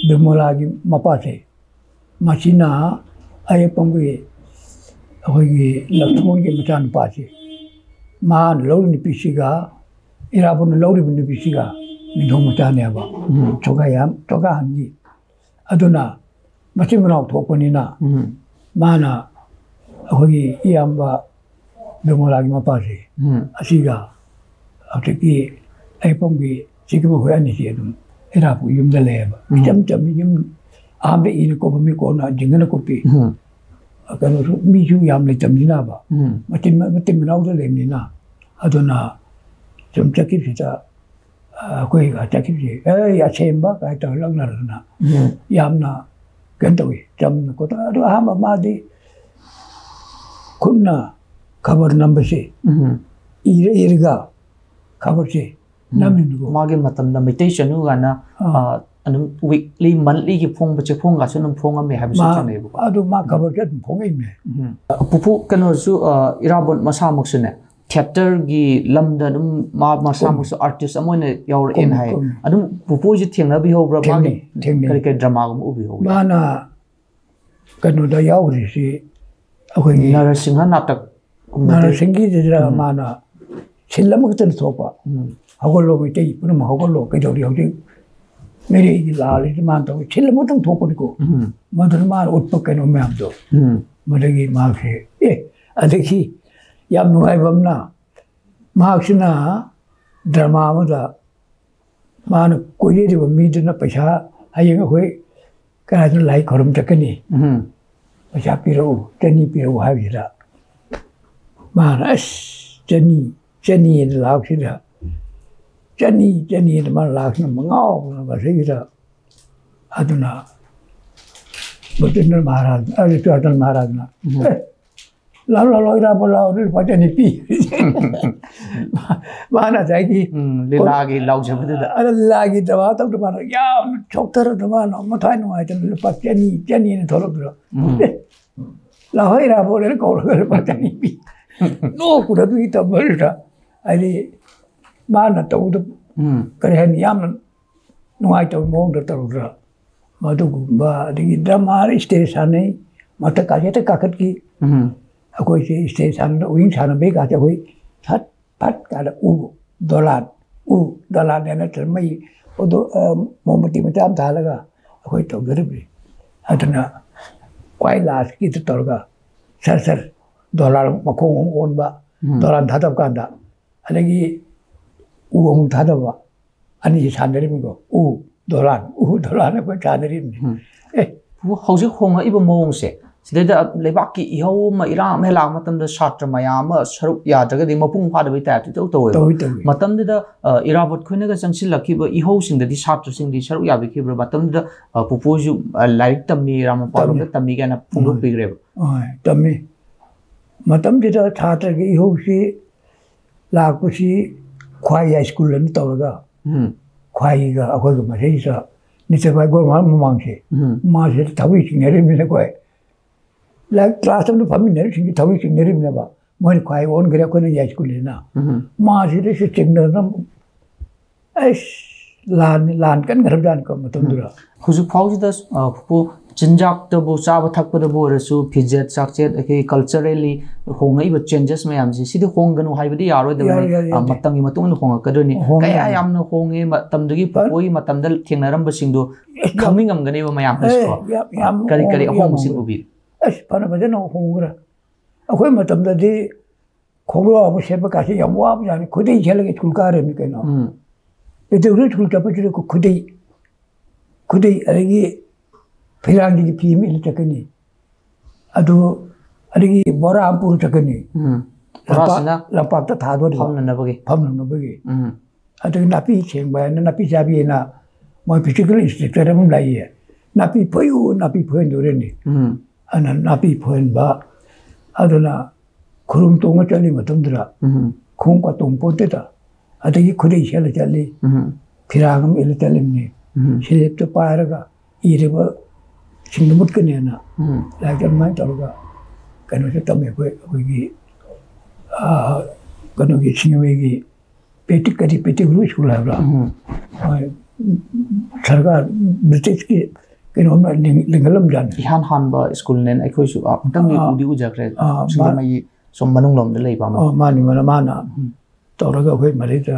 ꯕꯤꯃꯣꯂꯥꯒꯤ ꯃꯄꯥꯁꯦ, ꯃꯁꯤꯅ ꯑꯌꯦꯛꯄꯝꯒꯤ ꯑꯩꯈꯣꯏꯒꯤ ꯂꯛꯁꯃꯣꯟꯒꯤ ꯃꯆꯥꯅꯨꯄꯥꯁꯦ, ꯃꯥꯅ ꯂꯧꯔꯤꯕ ꯅꯨꯄꯤꯁꯤꯒ ꯏꯔꯥꯕꯣꯠꯅ ꯂꯧꯔꯤꯕ ꯅꯨꯄꯤꯁꯤꯒ ꯃꯤꯡꯊꯣꯡ ꯃꯆꯥꯅꯦꯕ꯫ ꯎꯝ꯫ ꯁꯣꯒꯥꯌꯥꯝ, ꯁꯣꯒꯥꯍꯟꯒꯤ꯫ ꯑꯗꯨꯅ ꯃꯆꯤꯟ ꯃꯅꯥꯎ ꯊꯣꯛꯄꯅꯤꯅ ꯎꯝ꯫ ꯃꯥꯅ ꯑꯩꯈꯣꯏꯒꯤ ꯏꯌꯥꯝꯕ ꯕꯤꯃꯣꯂꯥꯒꯤ ꯃꯄꯥꯁꯦ ꯎꯝ꯫ ꯑꯁꯤꯒ ꯍꯧꯖꯤꯛꯀꯤ ꯑꯌꯦꯛꯄꯝꯒꯤ ꯁꯤꯒꯤ ꯃꯈꯣꯏ ꯑꯅꯤꯁꯤ ꯑꯗꯨꯝ ꯏꯔꯥꯕꯣꯠ ꯌꯨꯝꯗ ꯂꯩꯌꯦꯕ꯫ ꯎꯝ꯫ ꯏꯆꯝ ꯆꯝꯕ ꯌꯨꯝ, ꯑꯍꯥꯟꯕ ꯏꯅ ꯀꯨꯞꯄꯝꯃꯤ, ꯀꯣꯟꯅ ꯖꯤꯡꯒꯅ ꯀꯨꯞꯄꯤ꯫ ꯎꯝ꯫ ꯀꯩꯅꯣꯁꯨ ꯃꯤꯁꯨ ꯌꯥꯝ ꯂꯩꯇꯕꯅꯤꯅꯕ꯫ ꯎꯝ꯫ ꯃꯆꯤꯟ, ꯃꯆꯤꯟ ꯃꯅꯥꯎꯗ ꯂꯩꯕꯅꯤꯅ꯫ ꯑꯗꯨꯅ ꯁꯨꯝ ꯆꯠꯈꯤꯕꯁꯤꯗ ꯑꯩꯈꯣꯏ ꯆꯠꯈꯤꯕꯁꯦ, "ꯑꯦ, ꯑꯁꯦꯝꯕ" ꯀꯥꯏ ꯇꯧꯔ ꯂꯛꯅꯔꯗꯅ ꯎꯝ꯫ ꯌꯥꯝꯅ ꯀꯩꯅꯣ ꯇꯧꯏ, ꯆꯝꯅ ꯈꯣꯠꯇꯅ꯫ ꯑꯗꯨ ꯑꯍꯥꯟꯕ ꯃꯥꯗꯤ ꯈꯨꯠꯅ ꯈꯕꯔ ꯅꯝꯕꯁꯦ, ꯎꯝ꯫ ꯏꯔ ꯏꯔꯒ ꯈꯕꯔꯁꯦ ꯎꯝ꯫ ꯅꯝꯃꯤꯅꯤꯀꯣ꯫ ꯃꯥꯒꯤ ꯃꯇꯝꯗ ꯃꯩꯇꯩ ꯆꯅꯨ ꯀꯥꯏꯅ, ꯑꯥ꯫ ꯑ, ꯑꯗꯨꯝ weekly, monthly ꯒꯤ ꯐꯣꯡꯕ ꯆꯦꯐꯣꯡꯒꯁꯨ ꯑꯗꯨꯝ ꯐꯣꯡꯉꯝꯃꯦ ꯍꯥꯏꯕꯁꯨ ꯃꯥ-, ꯊꯦꯡꯅꯩꯌꯦꯕꯀꯣ꯫ ꯑꯗꯨ ꯃꯥ ꯈꯕꯔꯁꯦ ꯑꯗꯨꯝ ꯐꯣꯡꯉꯛꯏꯅꯦ꯫ ꯎꯝ꯫ ꯄꯨꯄꯨ ꯀꯩꯅꯣꯁꯨ, ꯑ, ꯏꯔꯥꯕꯣꯠ ꯃꯁꯥꯃꯛꯁꯨꯅꯦ, theatre ꯒꯤ ꯂꯝꯗ ꯑꯗꯨꯝ ꯃꯥ ꯃꯁꯥꯃꯛꯁꯨ ꯀꯨꯝꯃꯤ꯫ Artist ꯑꯃ ꯑꯣꯏꯅ ꯌꯥꯎꯔꯛꯑꯦꯅ ꯀꯨꯝꯃꯤ, ꯍꯥꯏ꯫ ꯀꯨꯝꯃꯤ꯫ ꯑꯗꯨꯝ ꯄꯨꯄꯨ ꯍꯣꯏꯁꯦ ꯊꯦꯡꯅꯕꯤꯍꯧꯕ꯭ꯔꯥ? ꯊꯦꯡꯅꯩ, ꯃꯥꯒꯤ ꯊꯦꯡꯅꯩ꯫ ꯀꯔꯤ ꯀꯔꯤ drama ꯒꯨꯝꯕ ꯎꯕꯤꯍꯧꯒꯦ? ꯃꯥꯅ ꯀꯩꯅꯣꯗ ꯌꯥꯎꯈ꯭ꯔꯤꯁꯤ ꯑꯩꯈꯣꯏꯒꯤ ꯅꯔꯁꯤꯡꯍ ꯅꯥꯇꯛ ꯀꯨꯝꯕꯗꯤ? ꯅꯔꯁꯤꯡꯒꯤꯗꯨꯗ ꯎꯝ꯫ ꯃꯥꯅ ꯁꯤꯟ ꯑꯃꯈꯛꯇꯅ ꯊꯣꯛꯄ꯫ ꯎꯝ꯫ "ꯍꯧꯒꯠꯂꯣ ꯃꯩꯇꯩ ꯄꯨꯝꯅꯃꯛ ꯍꯧꯒꯠꯂꯣ, ꯀꯩꯗꯧꯔꯤ ꯍꯧꯖꯤꯛ ꯃꯤꯔꯩꯒꯤ ꯂꯥꯜꯂꯤꯁꯤ?" ꯃꯥꯅ ꯇꯧꯔꯤ ꯁꯤꯟ ꯑꯃꯈꯛꯇꯪ ꯊꯣꯛꯄꯅꯤꯀꯣ꯫ ꯎꯝ꯫ ꯃꯗꯨꯅ ꯃꯥꯅ ꯎꯠꯄ ꯀꯩꯅꯣ ꯃꯌꯥꯝꯗꯣ꯫ ꯎꯝ꯫ ꯃꯗꯒꯤ ꯃꯍꯥꯛꯁꯦ, ꯑꯦ, ꯑꯗꯒꯤ ꯌꯥꯝ ꯅꯨꯡꯉꯥꯏꯕ ꯑꯃꯅ, ꯃꯍꯥꯛꯁꯤꯅ drama ꯑꯃꯗ ꯃꯥꯅ ꯀꯣꯏꯖꯔꯤꯕ ꯃꯤꯗꯨꯅ ꯄꯩꯁꯥ, "ꯍꯌꯦꯡ ꯑꯩꯈꯣꯏ ꯀꯗꯥꯏꯗ ꯂꯥꯏ ꯈꯨꯔꯨꯝ ꯆꯠꯀꯅꯤ, ꯎꯝ꯫ ꯄꯩꯁꯥ ꯄꯤꯔꯛꯎ, ꯆꯅꯤ ꯄꯤꯔꯛꯎ" ꯍꯥꯏꯕꯁꯤꯗ ꯃꯥꯅ, "ꯑꯁ, ꯆꯅꯤ, ꯆꯅꯤ ꯍꯥꯏꯅ ꯂꯥꯛꯁꯤꯗ, ꯆꯅꯤ, ꯆꯅꯤ ꯍꯥꯏꯅ ꯃꯥꯅ ꯂꯥꯛꯁꯤꯅ ꯃꯉꯥꯎꯗꯅ ꯃꯁꯤꯒꯤꯗ꯫ ꯑꯗꯨꯅ ꯕꯨꯙꯦꯟꯗ꯭ꯔ ꯃꯍꯥꯔꯥꯖ, ꯑ, ꯆꯨꯔꯥꯆꯥꯟ ꯃꯍꯥꯔꯥꯖꯅ, ꯎꯝ꯫ "ꯑꯦ, ꯂꯥꯛꯑꯣ, ꯂꯥꯛꯑꯣ, ꯏꯔꯥꯕꯣꯠ ꯂꯥꯛꯑꯣ, ꯂꯨꯄꯥ ꯆꯅꯤ ꯄꯤ꯫" ꯃꯥꯅ ꯉꯁꯥꯏꯒꯤ ꯎꯝ, ꯂꯤꯂꯥꯒꯤ ꯂꯥꯎꯖꯕꯗꯨꯗ꯫ ꯑ, ꯂꯤꯂꯥꯒꯤ ꯗ꯭ꯔꯃꯥ ꯇꯧꯗ ꯃꯥꯅ ꯌꯥꯝ ꯁꯣꯛꯊꯔꯗ ꯃꯥꯅ ꯃꯊ꯭ꯋꯥꯏ ꯅꯨꯡꯉꯥꯏꯇꯅ ꯂꯨꯄꯥ ꯆꯅꯤ, ꯆꯅꯤꯅ ꯊꯣꯛꯂꯛꯄꯗꯣ꯫ ꯎꯝ꯫ "ꯑꯦ, ꯂꯥꯛꯑꯣ, ꯏꯔꯥꯕꯣꯠ" ꯍꯥꯏꯅ ꯀꯧꯔꯒ ꯂꯨꯄꯥ ꯆꯅꯤ ꯄꯤ꯫ ꯅꯣꯛꯄꯗ ꯑꯗꯨꯒꯤ ꯇꯧꯕꯗꯨꯗ ꯍꯥꯏꯗꯤ ꯃꯥꯅ ꯇꯧꯕꯗ ꯎꯝ꯫ ꯀꯔꯤ ꯍꯥꯏꯅꯤ, ꯌꯥꯝꯅ ꯅꯨꯡꯉꯥꯏꯇꯕ ꯃꯑꯣꯡꯗ ꯇꯧꯔꯗ꯭ꯔꯥ? ꯃꯗꯨꯒꯨꯝꯕ, ꯑꯗꯒꯤ ꯗ꯭ꯔꯃꯥ ꯁ꯭ꯇꯦꯖ ꯁꯥꯟꯅꯩ, ꯃꯊꯛ ꯀꯥꯁꯦ ꯍꯦꯛꯇ ꯀꯥꯈꯠꯈꯤ꯫ ꯎꯝ꯫ ꯑꯩꯈꯣꯏꯁꯦ ꯁ꯭ꯇꯦꯖ ꯁꯥꯟꯅ, ꯎꯌꯦꯟ ꯁꯥꯟꯅꯕꯩ ꯀꯥꯁꯦ ꯑꯩꯈꯣꯏ ꯁꯠ ꯐꯠ ꯀꯥꯗ ꯎ ꯗꯣꯂꯥꯟ, ꯎ ꯗꯣꯂꯥꯟ ꯍꯥꯏꯅ ꯅꯠꯇ꯭ꯔ ꯃꯩ ꯑꯗꯨ, ꯑ, ꯃꯣꯝꯕꯇꯤ ꯃꯆꯥ ꯑꯃ ꯊꯥꯜꯂꯒ ꯑꯩꯈꯣꯏ ꯇꯧꯖꯔꯤꯕꯅꯤ꯫ ꯑꯗꯨꯅ ꯈ꯭ꯋꯥꯏ ꯂꯥꯁꯀꯤꯗ ꯇꯧꯔꯒ ꯁꯠ ꯁꯠ ꯗꯣꯂꯥꯟ ꯃꯈꯣꯡ ꯑꯃ ꯑꯣꯟꯕ, ꯎꯝ꯫ ꯗꯣꯂꯥꯟ ꯊꯥꯗꯕ ꯀꯥꯟꯗ, ꯑꯗꯒꯤ ꯎ ꯑꯃꯨꯛ ꯊꯥꯗꯕ, ꯑꯅꯤꯁꯤ ꯁꯥꯟꯅꯔꯤꯕꯅꯤꯀꯣ꯫ ꯎ ꯗꯣꯂꯥꯟ, ꯎ ꯗꯣꯂꯥꯟ ꯑꯩꯈꯣꯏ ꯁꯥꯟꯅꯔꯤꯕꯅꯤ꯫ ꯎꯝ꯫ ꯑꯦ꯫ ꯍꯧꯖꯤꯛ ꯍꯣꯡꯉꯛꯏꯕ ꯃꯑꯣꯡꯁꯦ, ꯁꯤꯗꯩꯗ ꯂꯩꯕꯥꯛꯀꯤ ꯏꯍꯧ ꯑꯃ, ꯏꯔꯥꯡ ꯑꯃ ꯍꯦꯛ ꯂꯥꯛꯄ ꯃꯇꯝꯗ ꯁꯥꯇ꯭ꯔ ꯃꯌꯥꯝ ꯑꯃ ꯁꯔꯨꯛ ꯌꯥꯗ꯭ꯔꯒꯗꯤ ꯃꯄꯨꯡ ꯐꯥꯗꯕꯩ ꯇꯥꯏꯞꯇ ꯏꯇꯧ ꯇꯧꯋꯦꯕ꯫ ꯇꯧꯏ, ꯇꯧꯏ꯫ ꯃꯇꯝꯗꯨꯗ, ꯑ, ꯏꯔꯥꯕꯣꯠ ꯈꯣꯏꯅꯒ ꯆꯪꯁꯤꯜꯂꯛꯈꯤꯕ ꯏꯍꯧꯁꯤꯡꯗꯗꯤ ꯁꯥꯇ꯭ꯔꯁꯤꯡꯗꯤ ꯁꯔꯨꯛ ꯌꯥꯕꯤꯈꯤꯕ꯭ꯔꯥ? ꯃꯇꯝꯗꯨꯗ, ꯑ, ꯄꯨꯄꯨꯁꯨ, ꯑ, ꯂꯥꯏꯔꯤꯛ ꯇꯝꯃꯤ, ꯔꯥꯃꯄꯥꯜ ꯔꯣꯝꯗ ꯇꯝꯃꯤ꯫ ꯇꯝꯃꯤ ꯀꯥꯏꯅ ꯐꯣꯡꯗꯣꯛꯄꯤꯈ꯭ꯔꯦꯕ꯫ ꯍꯣꯏ, ꯇꯝꯃꯤ꯫ ꯃꯇꯝꯗꯨꯗ ꯁꯥꯇ꯭ꯔꯒꯤ ꯏꯍꯧꯁꯤ ꯂꯥꯛꯄꯁꯤ ꯈ꯭ꯋꯥꯏ ꯍꯥꯏ ꯁ꯭ꯀꯨꯜ ꯑꯅ ꯇꯧꯔꯒ, ꯎꯝ꯫ ꯈ꯭ꯋꯥꯏꯒ ꯑꯩꯈꯣꯏꯒ ꯃꯁꯤꯗꯩꯁꯤꯗ ꯅꯤꯆꯕꯥꯏ ꯒꯣꯔꯃꯥꯟ ꯃꯃꯥꯡꯁꯦ, ꯎꯝ꯫ ꯃꯥꯁꯤꯗ ꯊꯧꯔꯤ ꯆꯤꯡꯅꯔꯤꯕꯅꯤꯅ ꯑꯩꯈꯣꯏ ꯂꯥꯏꯔꯤꯛ ꯀ꯭ꯂꯥꯁ ꯑꯃꯗ ꯐꯝꯃꯤꯟꯅꯔꯤꯁꯤꯡꯁꯤ ꯊꯧꯔꯤ ꯆꯤꯡꯅꯔꯤꯕꯅꯦꯕ꯫ ꯃꯣꯏꯅ ꯈ꯭ꯋꯥꯏ ꯑꯣꯟꯈ꯭ꯔꯦ, ꯑꯩꯈꯣꯏꯅ ꯌꯥꯏ ꯁ꯭ꯀꯨꯜꯅꯤꯅ꯫ ꯎꯝ꯫ ꯃꯥꯁꯤꯗꯩꯁꯤ ꯆꯤꯡꯅꯗꯅ ꯑꯩꯁ, ꯂꯥꯟ, ꯂꯥꯟ ꯀꯟꯈ꯭ꯔꯕꯖꯥꯠꯅꯤꯀꯣ ꯃꯇꯝꯗꯨꯗ꯫ ꯎꯝ꯫ ꯍꯧꯖꯤꯛ ꯐꯥꯎꯁꯤꯗ, ꯑ, ꯄꯨꯄꯨ, ꯆꯤꯟꯖꯥꯛꯇꯕꯨ, ꯆꯥꯕ ꯊꯛꯄꯗꯕꯨ ꯑꯣꯏꯔꯁꯨ, ꯐꯤꯖꯦꯠ ꯆꯥꯛꯆꯦꯠ, ꯑꯩꯈꯣꯏ culturally ꯍꯣꯡꯉꯛꯏꯕ changes ꯃꯌꯥꯝꯁꯦ, ꯁꯤꯗꯤ ꯍꯣꯡꯒꯅꯨ ꯍꯥꯏꯕꯗꯤ ꯌꯥꯔꯣꯏꯗꯕꯅꯤ꯫ ꯌꯥꯔꯣꯏ, ꯌꯥꯔꯣꯏ, ꯑ, ꯌꯥꯗꯦ꯫ ꯃꯇꯝꯒꯤ ꯃꯇꯨꯡ ꯏꯟꯅ ꯍꯣꯡꯉꯛꯀꯗꯣꯏꯅꯤ꯫ ꯍꯣꯡꯉꯦ, ꯀꯌꯥ ꯍꯣꯡꯉꯦ꯫ ꯌꯥꯝꯅ ꯍꯣꯡꯉꯦ, ꯃꯇꯝꯗꯨꯒꯤ ꯐ- ꯄꯨꯄꯨꯒꯤ ꯃꯇꯝꯗ ꯊꯦꯡꯅꯔꯝꯕꯁꯤꯡꯗꯣ ꯑꯦ, ꯌꯥꯝ ꯈꯪꯅꯤꯡꯉꯝꯒꯅꯦꯕ ꯃꯌꯥꯝꯅꯁꯨꯀꯣ꯫ ꯑꯦ, ꯌꯥꯝ, ꯌꯥꯝ ꯀꯔꯤ ꯀꯔꯤ ꯍꯣꯡꯉꯦ, ꯌꯥꯝ ꯑꯍꯣꯡꯕꯁꯤꯡ ꯍꯣꯡꯉꯦ꯫ ꯎꯕꯤꯔꯦ? ꯑꯁ, ꯐꯅ ꯐꯖꯅ ꯍꯣꯡꯈ꯭ꯔꯦ꯫ ꯑꯩꯈꯣꯏ ꯃꯇꯝꯗꯗꯤ ꯈꯣꯡꯒ꯭ꯔꯥꯎ ꯑꯃ ꯁꯦꯠꯄ ꯀꯥꯁꯦ ꯌꯥꯝ ꯋꯥꯕꯖꯥꯠꯅꯤ꯫ ꯈꯨꯗꯩ ꯁꯦꯠꯂꯒ ꯁ꯭ꯀꯨꯜ ꯀꯥꯔꯦꯃꯤ ꯀꯩꯅꯣ꯫ ꯎꯝ꯫ ꯑꯗꯨ ꯁ꯭ꯀꯨꯜ ꯆꯠꯄꯁꯤꯗ ꯈꯨ-, ꯈꯨꯗꯩ, ꯈꯨꯗꯩ, ꯑꯗꯒꯤ ꯐꯤꯔꯥꯟꯒꯤ ꯐꯤ ꯑꯃ ꯏꯜꯂ ꯆꯠꯀꯅꯤ꯫ ꯑꯗꯨ, ꯑꯗꯒꯤ ꯕꯣꯔꯥ ꯑꯃ ꯄꯨꯔ ꯆꯠꯀꯅꯤ꯫ ꯎꯝ꯫ ꯂꯝꯄꯥꯛ- ꯕꯣꯔꯥꯁꯤꯅ ꯂꯝꯄꯥꯛꯇ ꯊꯥꯗꯣꯔꯤꯕ ꯐꯝꯅꯅꯕꯒꯤ꯫ ꯐꯝꯅꯅꯕꯒꯤ꯫ ꯎꯝ꯫ ꯑꯗꯒꯤ ꯅꯥꯄꯤ ꯁꯦꯡꯕ ꯍꯥꯏꯅ, ꯅꯥꯄꯤ ꯆꯥꯕꯤ ꯍꯥꯏꯅ, ꯃꯣꯏ ꯐꯤꯖꯤꯀꯦꯜ ꯏꯟꯁꯇ꯭ꯔꯛꯇꯔ ꯑꯃ ꯂꯩꯌꯦ, ꯅꯥꯄꯤ ꯐꯣꯏꯌꯨ, ꯅꯥꯄꯤ ꯐꯣꯏꯍꯟꯗꯣꯔꯤꯅꯤ꯫ ꯎꯝ꯫ ꯑꯗꯨꯅ ꯅꯥꯄꯤ ꯐꯣꯏꯍꯟꯕ, ꯑꯗꯨꯅ ꯈꯨꯔꯨꯝ ꯇꯣꯡꯉ ꯆꯠꯂꯤ ꯃꯇꯝꯗꯨꯗ ꯎꯝ꯫ ꯈꯣꯡꯎꯞꯀ ꯇꯣꯡ ꯄꯣꯟꯇꯦꯗ, ꯑꯗꯒꯤ ꯈꯨꯗꯩ ꯁꯦꯠꯂ ꯆꯠꯂꯤ, ꯎꯝ꯫ ꯐꯤꯔꯥꯡ ꯑꯃ ꯏꯜꯂ ꯆꯠꯂꯤꯕꯅꯤ꯫ ꯎꯝ꯫ ꯁꯤꯂꯦꯞꯇ ꯄꯥꯏꯔꯒ ꯏꯔꯤꯕ ꯁꯤꯡꯗꯨ ꯃꯨꯠꯀꯅꯦꯅ ꯎꯝ꯫ ꯂꯥꯏꯔꯤꯛꯇ ꯑꯗꯨꯃꯥꯏꯅ ꯇꯧꯔꯒ ꯀꯩꯅꯣꯁꯦ ꯇꯝꯃꯦ ꯑꯩꯈꯣꯏ, ꯑꯩꯈꯣꯏꯒꯤ, ꯑꯥ, ꯀꯩꯅꯣꯒꯤ ꯁꯤꯡꯖꯃꯩꯒꯤ ꯄꯦꯇꯤꯛ, ꯀꯔꯤ ꯄꯦꯇꯤꯛ ꯁ꯭ꯀꯨꯜ ꯍꯥꯏꯕ꯭ꯔꯥ? ꯎꯝ꯫ ꯍꯣꯏ, ꯁꯔꯀꯥꯔ ꯕ꯭ꯔꯤꯇꯤꯁꯀꯤ ꯀꯩꯅꯣꯝꯅ ꯂꯤꯡ-, ꯂꯤꯡꯈꯠꯂꯝꯖꯥꯠꯅꯤ꯫ ꯏꯍꯥꯟ ꯍꯥꯟꯕ ꯁ꯭ꯀꯨꯜꯅꯦꯅ ꯑꯩꯈꯣꯏꯁꯨ ꯑꯃꯨꯛꯇꯪꯗꯤ ꯑꯥ꯫ ꯎꯗꯤ ꯎꯖꯈ꯭ꯔꯦ꯫ ꯑꯥ, ꯁꯤꯡꯖꯃꯩꯒꯤ ꯁꯣꯝ ꯃꯅꯨꯡ ꯂꯣꯝꯗ ꯂꯩꯕ ꯑꯃ꯫ ꯑꯣ, ꯃꯥꯅꯤ, ꯃꯥꯅꯤ, ꯃꯥꯅ ꯎꯝ꯫ ꯇꯧꯔꯒ ꯑꯩꯈꯣꯏ ꯃꯗꯩꯗ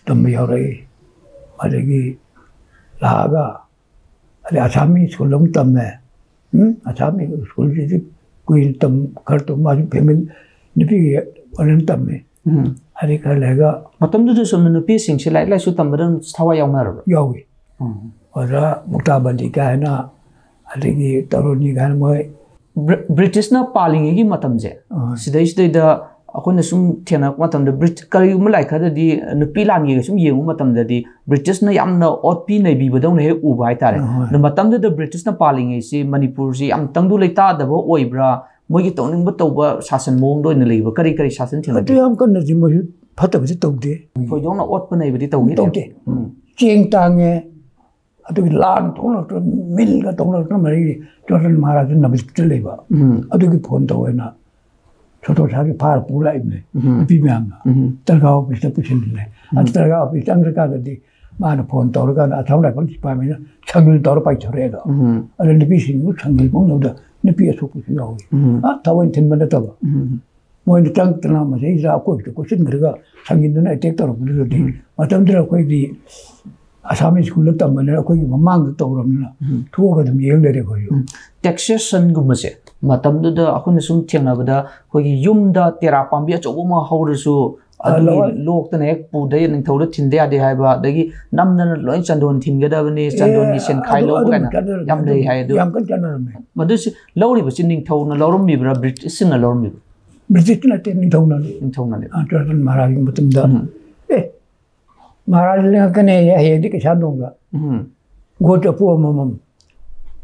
ꯇꯝꯕ ꯌꯥꯎꯔꯛꯏ꯫ ꯑꯗꯒꯤ ꯂꯥꯛꯑꯒ ꯑꯗꯩ ꯑꯁꯥꯃꯤ ꯁ꯭ꯀꯨꯜ ꯑꯃ ꯇꯝꯃꯦ꯫ ꯎꯝ? ꯑꯁꯥꯃꯤ ꯁ꯭ꯀꯨꯜꯁꯤꯗꯤ ꯀꯨꯏꯅ ꯇꯝ-, ꯈꯔ ꯇꯝ-, ꯃꯥꯁꯨ ꯐꯦꯃꯤꯂꯤ ꯅꯨꯄꯤꯒꯤ ꯑꯣꯏꯅ ꯇꯝꯃꯦ꯫ ꯎꯝ꯫ ꯑꯗꯩ ꯈꯔ ꯂꯩꯔꯒ ꯃꯇꯝꯗꯨꯗ ꯁꯨꯝ ꯅꯨꯄꯤꯁꯤꯡꯁꯦ ꯂꯥꯏꯔꯤꯛ ꯂꯥꯏꯁꯨ ꯇꯝꯕꯗ ꯑꯗꯨꯝ ꯊꯋꯥꯏ ꯌꯥꯎꯅꯔꯕ꯭ꯔꯥ? ꯌꯥꯎꯏ꯫ ꯎꯝ꯫ ꯑꯣꯖꯥ ꯃꯨꯛꯇꯥꯕꯂꯤ ꯀꯥꯏꯅ, ꯑꯗꯒꯤ ꯇꯔꯨꯅꯤ ꯀꯥꯏꯅ ꯃꯣꯏ꯫ ꯕ꯭ꯔꯤ-, ꯕ꯭ꯔꯤꯇꯤꯁꯅ ꯄꯥꯜꯂꯤꯉꯩꯒꯤ ꯃꯇꯝꯁꯦ, ꯑꯥ꯫ ꯁꯤꯗꯩꯁꯤꯗꯩꯗ ꯑꯩꯈꯣꯏꯅ ꯁꯨꯝ ꯊꯦꯡꯅꯔꯛꯄ ꯃꯇꯝꯗ, ꯕ꯭ꯔꯤꯠ-, ꯀꯔꯤꯒꯨꯝꯕ ꯂꯥꯏꯔꯤꯛ ꯈꯔꯗꯗꯤ ꯅꯨꯄꯤ ꯂꯥꯟꯒꯤꯒ ꯁꯨꯝ ꯌꯦꯡꯕ ꯃꯇꯝꯗꯗꯤ, ꯕ꯭ꯔꯤꯇꯤꯁꯅ ꯌꯥꯝꯅ ꯑꯣꯠꯄꯤ ꯅꯩꯕꯤꯕꯗꯧꯅ ꯍꯦꯛ ꯎꯕ ꯍꯥꯏꯇꯥꯔꯦ꯫ ꯑꯍꯣꯏ꯫ ꯑꯗꯣ ꯃꯇꯝꯗꯨꯗ ꯕ꯭ꯔꯤꯇꯤꯁꯅ ꯄꯥꯜꯂꯤꯉꯩꯁꯤ ꯃꯅꯤꯄꯨꯔꯁꯤ ꯌꯥꯝ ꯇꯪꯗꯨ ꯂꯩꯇꯥꯗꯕ ꯑꯣꯏꯕ꯭ꯔꯥ? ꯃꯣꯏꯒꯤ ꯇꯧꯅꯤꯡꯕ ꯇꯧꯕ ꯁꯥꯁꯟ ꯃꯑꯣꯡꯗ ꯑꯣꯏꯅ ꯂꯩꯕ꯭ꯔꯥ? ꯀꯔꯤ ꯀꯔꯤ ꯁꯥꯁꯟ ꯑꯗꯨ ꯊꯦꯡꯅꯒꯦ? ꯌꯥꯝ ꯀꯟꯅꯗꯤ ꯃꯣꯏꯁꯨ ꯐꯠꯇꯕꯗꯤ ꯇꯧꯗꯦ꯫ ꯊꯣꯏꯗꯣꯛꯅ ꯑꯣꯠꯄ ꯅꯩꯕꯗꯤ ꯇꯧꯈꯤꯗꯦ? ꯇꯧꯗꯦ꯫ ꯎꯝ꯫ ꯆꯦꯡ ꯇꯥꯡꯉꯦ, ꯑꯗꯨꯒꯤ ꯂꯥꯟ ꯊꯣꯛꯂꯛꯇꯅ, ꯃꯤꯜꯒ ꯇꯧꯅꯔꯛꯇꯅ, ꯃꯔꯤꯒꯤ ꯖꯣꯔꯗꯟ ꯃꯍꯥꯔꯥꯖ ꯅꯕꯤꯁꯇ ꯂꯩꯕ꯫ ꯎꯝ꯫ ꯑꯗꯨꯒꯤ ꯐꯣꯟ ꯇꯧꯋꯦꯅ ꯁꯣꯇꯣ ꯁꯥꯍꯕꯀꯤ ꯐꯥꯔ ꯄꯨ ꯂꯥꯛꯏꯕꯅꯦ, ꯎꯝ꯫ ꯅꯨꯄꯤ ꯃꯌꯥꯝꯅ꯫ ꯎꯝ꯫ ꯗꯔꯒꯥ ꯑꯣꯐꯤꯁꯇ ꯄꯨꯁꯤꯜꯂꯤꯅꯦ꯫ ꯎꯝ꯫ ꯑꯗꯨ ꯗꯔꯒꯥ ꯑꯣꯐꯤꯁ ꯆꯪꯗ꯭ꯔꯀꯥꯟꯗꯗꯤ ꯃꯥꯅ ꯐꯣꯟ ꯇꯧꯔꯀꯥꯟꯗ ꯑꯁꯥꯝ ꯔꯥꯏꯐꯜ ꯗꯤꯄꯥꯔꯠꯃꯦꯟꯅ ꯁꯪꯒꯤꯜ ꯇꯧꯔ ꯄꯥꯏꯊꯣꯔꯛꯑꯦꯗꯣ꯫ ꯎꯝ꯫ ꯑꯗ ꯅꯨꯄꯤꯁꯤꯡꯕꯨ ꯁꯪꯒꯤꯜ ꯄꯨꯅꯕꯗ ꯅꯨꯄꯤ ꯑꯁꯣꯛꯄꯁꯨ ꯌꯥꯎꯏ꯫ ꯎꯝ꯫ ꯑ, ꯊꯑꯣꯏꯅ ꯊꯤꯟꯕ ꯅꯠꯇꯕ꯫ ꯎꯝ꯫ ꯃꯣꯏꯅ ꯆꯪꯉꯛꯇꯅ ꯃꯁꯤꯗꯩꯁꯤꯗ ꯑꯀꯣꯏꯕꯗ ꯀꯣꯏꯁꯤꯟꯈ꯭ꯔꯒ ꯁꯪꯒꯤꯟꯗꯨꯅ ꯑꯦꯇꯦꯛ ꯇꯧꯔꯛꯄꯗꯨꯗꯗꯤ ꯎꯝ꯫ ꯃꯇꯝꯗꯨꯗ ꯑꯩꯈꯣꯏꯗꯤ ꯑꯁꯥꯃꯤ ꯁ꯭ꯀꯨꯜꯗ ꯇꯝꯕꯅꯤꯅ ꯑꯩꯈꯣꯏꯒꯤ ꯃꯃꯥꯡꯗ ꯇꯧꯔꯕꯅꯤꯅ ꯎꯝ꯫ ꯊꯣꯛꯑꯒ ꯑꯗꯨꯝ ꯌꯦꯡ ꯂꯩꯔꯦ ꯑꯩꯈꯣꯏꯁꯨ꯫ ꯎꯝ꯫ ꯇꯦꯛꯁꯦꯁꯟꯒꯨꯝꯕꯁꯦ ꯃꯇꯝꯗꯨꯗ ꯑꯩꯈꯣꯏꯅ ꯁꯨꯝ ꯊꯦꯡꯅꯕꯗ ꯑꯩꯈꯣꯏꯒꯤ ꯌꯨꯝꯗ ꯇꯦꯔꯥ ꯄꯥꯝꯕꯤ ꯑꯆꯧꯕ ꯑꯃ ꯍꯧꯔꯁꯨ ꯑ, ꯑꯗꯨꯒꯤ ꯂꯧ-, ꯂꯣꯛꯇꯅ ꯍꯦꯛ ꯄꯨꯗ ꯅꯤꯡꯊꯧꯗ ꯊꯤꯟꯗ ꯌꯥꯗꯦ ꯍꯥꯏꯕ, ꯑꯗꯒꯤ ꯅꯝꯗꯅ ꯂꯣꯏ ꯆꯟꯗꯣꯟ ꯊꯤꯟꯒꯗꯕꯅꯤ, ꯑꯦ, ꯆꯟꯗꯣꯟꯒꯤ ꯁꯦꯟꯈꯥꯏ ꯑꯗꯨ, ꯂꯧꯕ ꯑꯗꯨꯝ ꯀꯥꯏꯅ ꯆꯠꯅꯔꯝꯃꯤ, ꯌꯥꯝ ꯂꯩ ꯑꯗꯨꯝ ꯍꯥꯏ꯫ ꯑꯗꯨ ꯌꯥꯝ ꯀꯟꯅ ꯆꯠꯅꯔꯝꯃꯤ꯫ ꯃꯗꯨꯁꯤ ꯂꯧꯔꯤꯕꯁꯤ ꯅꯤꯡꯊꯧꯅ ꯂꯧꯔꯝꯃꯤꯕ꯭ꯔꯥ, ꯕ꯭ꯔꯤꯇꯤꯁꯁꯤꯡꯅ ꯂꯧꯔꯝꯃꯤꯕ꯭ꯔꯥ? ꯕ꯭ꯔꯤꯇꯤꯁ ꯅꯠꯇꯦ, ꯅꯤꯡꯊꯧꯅꯅꯤ꯫ ꯅꯤꯡꯊꯧꯅꯅꯤ꯫ ꯑꯥ, ꯆꯨꯔꯥꯆꯥꯟ ꯃꯍꯥꯔꯥꯖꯒꯤ ꯃꯇꯝꯗ, ꯎꯝ꯫ "ꯑꯦ, ꯃꯍꯥꯔꯥꯖ ꯂꯦꯡꯉꯛꯀꯅꯤ ꯍꯌꯦꯡꯗꯤ ꯀꯩꯁꯥꯝꯊꯣꯡꯗ꯫ ꯎꯝ꯫ ꯒꯣꯠ ꯆꯐꯨ ꯑꯃꯃꯝ,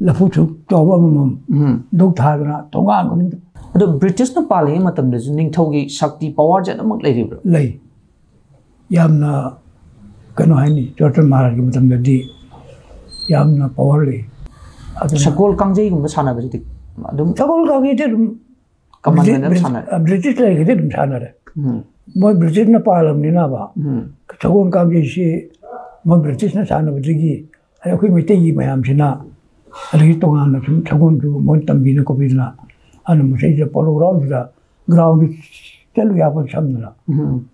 ꯂꯐꯨ ꯁꯨꯛ ꯆꯥꯎꯕ ꯑꯃꯃꯝ ꯎꯝ꯫ ꯙꯨꯛ ꯊꯥꯗꯅ ꯊꯣꯡꯒꯥꯟ ꯈꯨꯗꯤꯡꯗ" ꯑꯗꯣ ꯕ꯭ꯔꯤꯇꯤꯁꯅ ꯄꯥꯜꯂꯤꯉꯩ ꯃꯇꯝꯗꯁꯨ ꯅꯤꯡꯊꯧꯒꯤ ꯁꯛꯇꯤ, ꯄꯋꯥꯔꯁꯦ ꯑꯗꯨꯃꯛ ꯂꯩꯔꯤꯕ꯭ꯔꯥ? ꯂꯩ꯫ ꯌꯥꯝꯅ ꯀꯩꯅꯣ ꯍꯥꯏꯅꯤ, ꯆꯨꯔꯥꯆꯥꯟ ꯃꯍꯥꯔꯥꯖꯒꯤ ꯃꯇꯝꯗꯗꯤ ꯌꯥꯝꯅ ꯄꯋꯥꯔ ꯂꯩ꯫ ꯑꯗꯨꯅ ꯁꯒꯣꯜ ꯀꯥꯡꯖꯩꯒꯨꯝꯕ ꯁꯥꯟꯅꯕꯁꯤꯗꯤ ꯑꯗꯨꯝ ꯁꯒꯣꯜ ꯀꯥꯡꯖꯩꯗꯤ ꯑꯗꯨꯝ ꯀꯃꯟ ꯕ꯭ꯔꯤꯇꯤꯁ, ꯑꯣꯏꯅ ꯑꯗꯨꯝ ꯕ꯭ꯔꯤꯇꯤꯁ, ꯁꯥꯟꯅꯔꯦ꯫ ꯕ꯭ꯔꯤꯇꯤꯁ ꯂꯩꯔꯤꯉꯩꯗ ꯑꯗꯨꯝ ꯁꯥꯟꯅꯔꯦ꯫ ꯎꯝ꯫ ꯃꯣꯏ ꯕ꯭ꯔꯤꯇꯤꯁꯅ ꯄꯥꯜꯂꯕꯅꯤꯅꯕ, ꯎꯝ꯫ ꯁꯒꯣꯜ ꯀꯥꯡꯖꯩꯁꯤ ꯃꯣꯏ ꯕ꯭ꯔꯤꯇꯤꯁꯅ ꯁꯥꯟꯅꯕꯗꯒꯤ ꯑꯗ ꯑꯩꯈꯣꯏ ꯃꯩꯇꯩꯒꯤ ꯃꯌꯥꯝꯁꯤꯅ, ꯑꯗꯒꯤ ꯇꯣꯉꯥꯟꯅ ꯁꯨꯝ ꯁꯒꯣꯜꯁꯨ ꯃꯣꯏ ꯇꯝꯕꯤꯗꯅ ꯈꯣꯠꯄꯤꯗꯅ, ꯑꯗꯨꯅ ꯃꯁꯤꯗ ꯄꯣꯂꯣ ꯒ꯭ꯔꯥꯎꯟꯁꯤꯗ, ꯒ꯭ꯔꯥꯎꯟꯗꯨ ꯆꯠꯂꯨ ꯌꯥꯄꯣꯠ ꯁꯝꯗꯅ꯫ ꯎꯝ꯫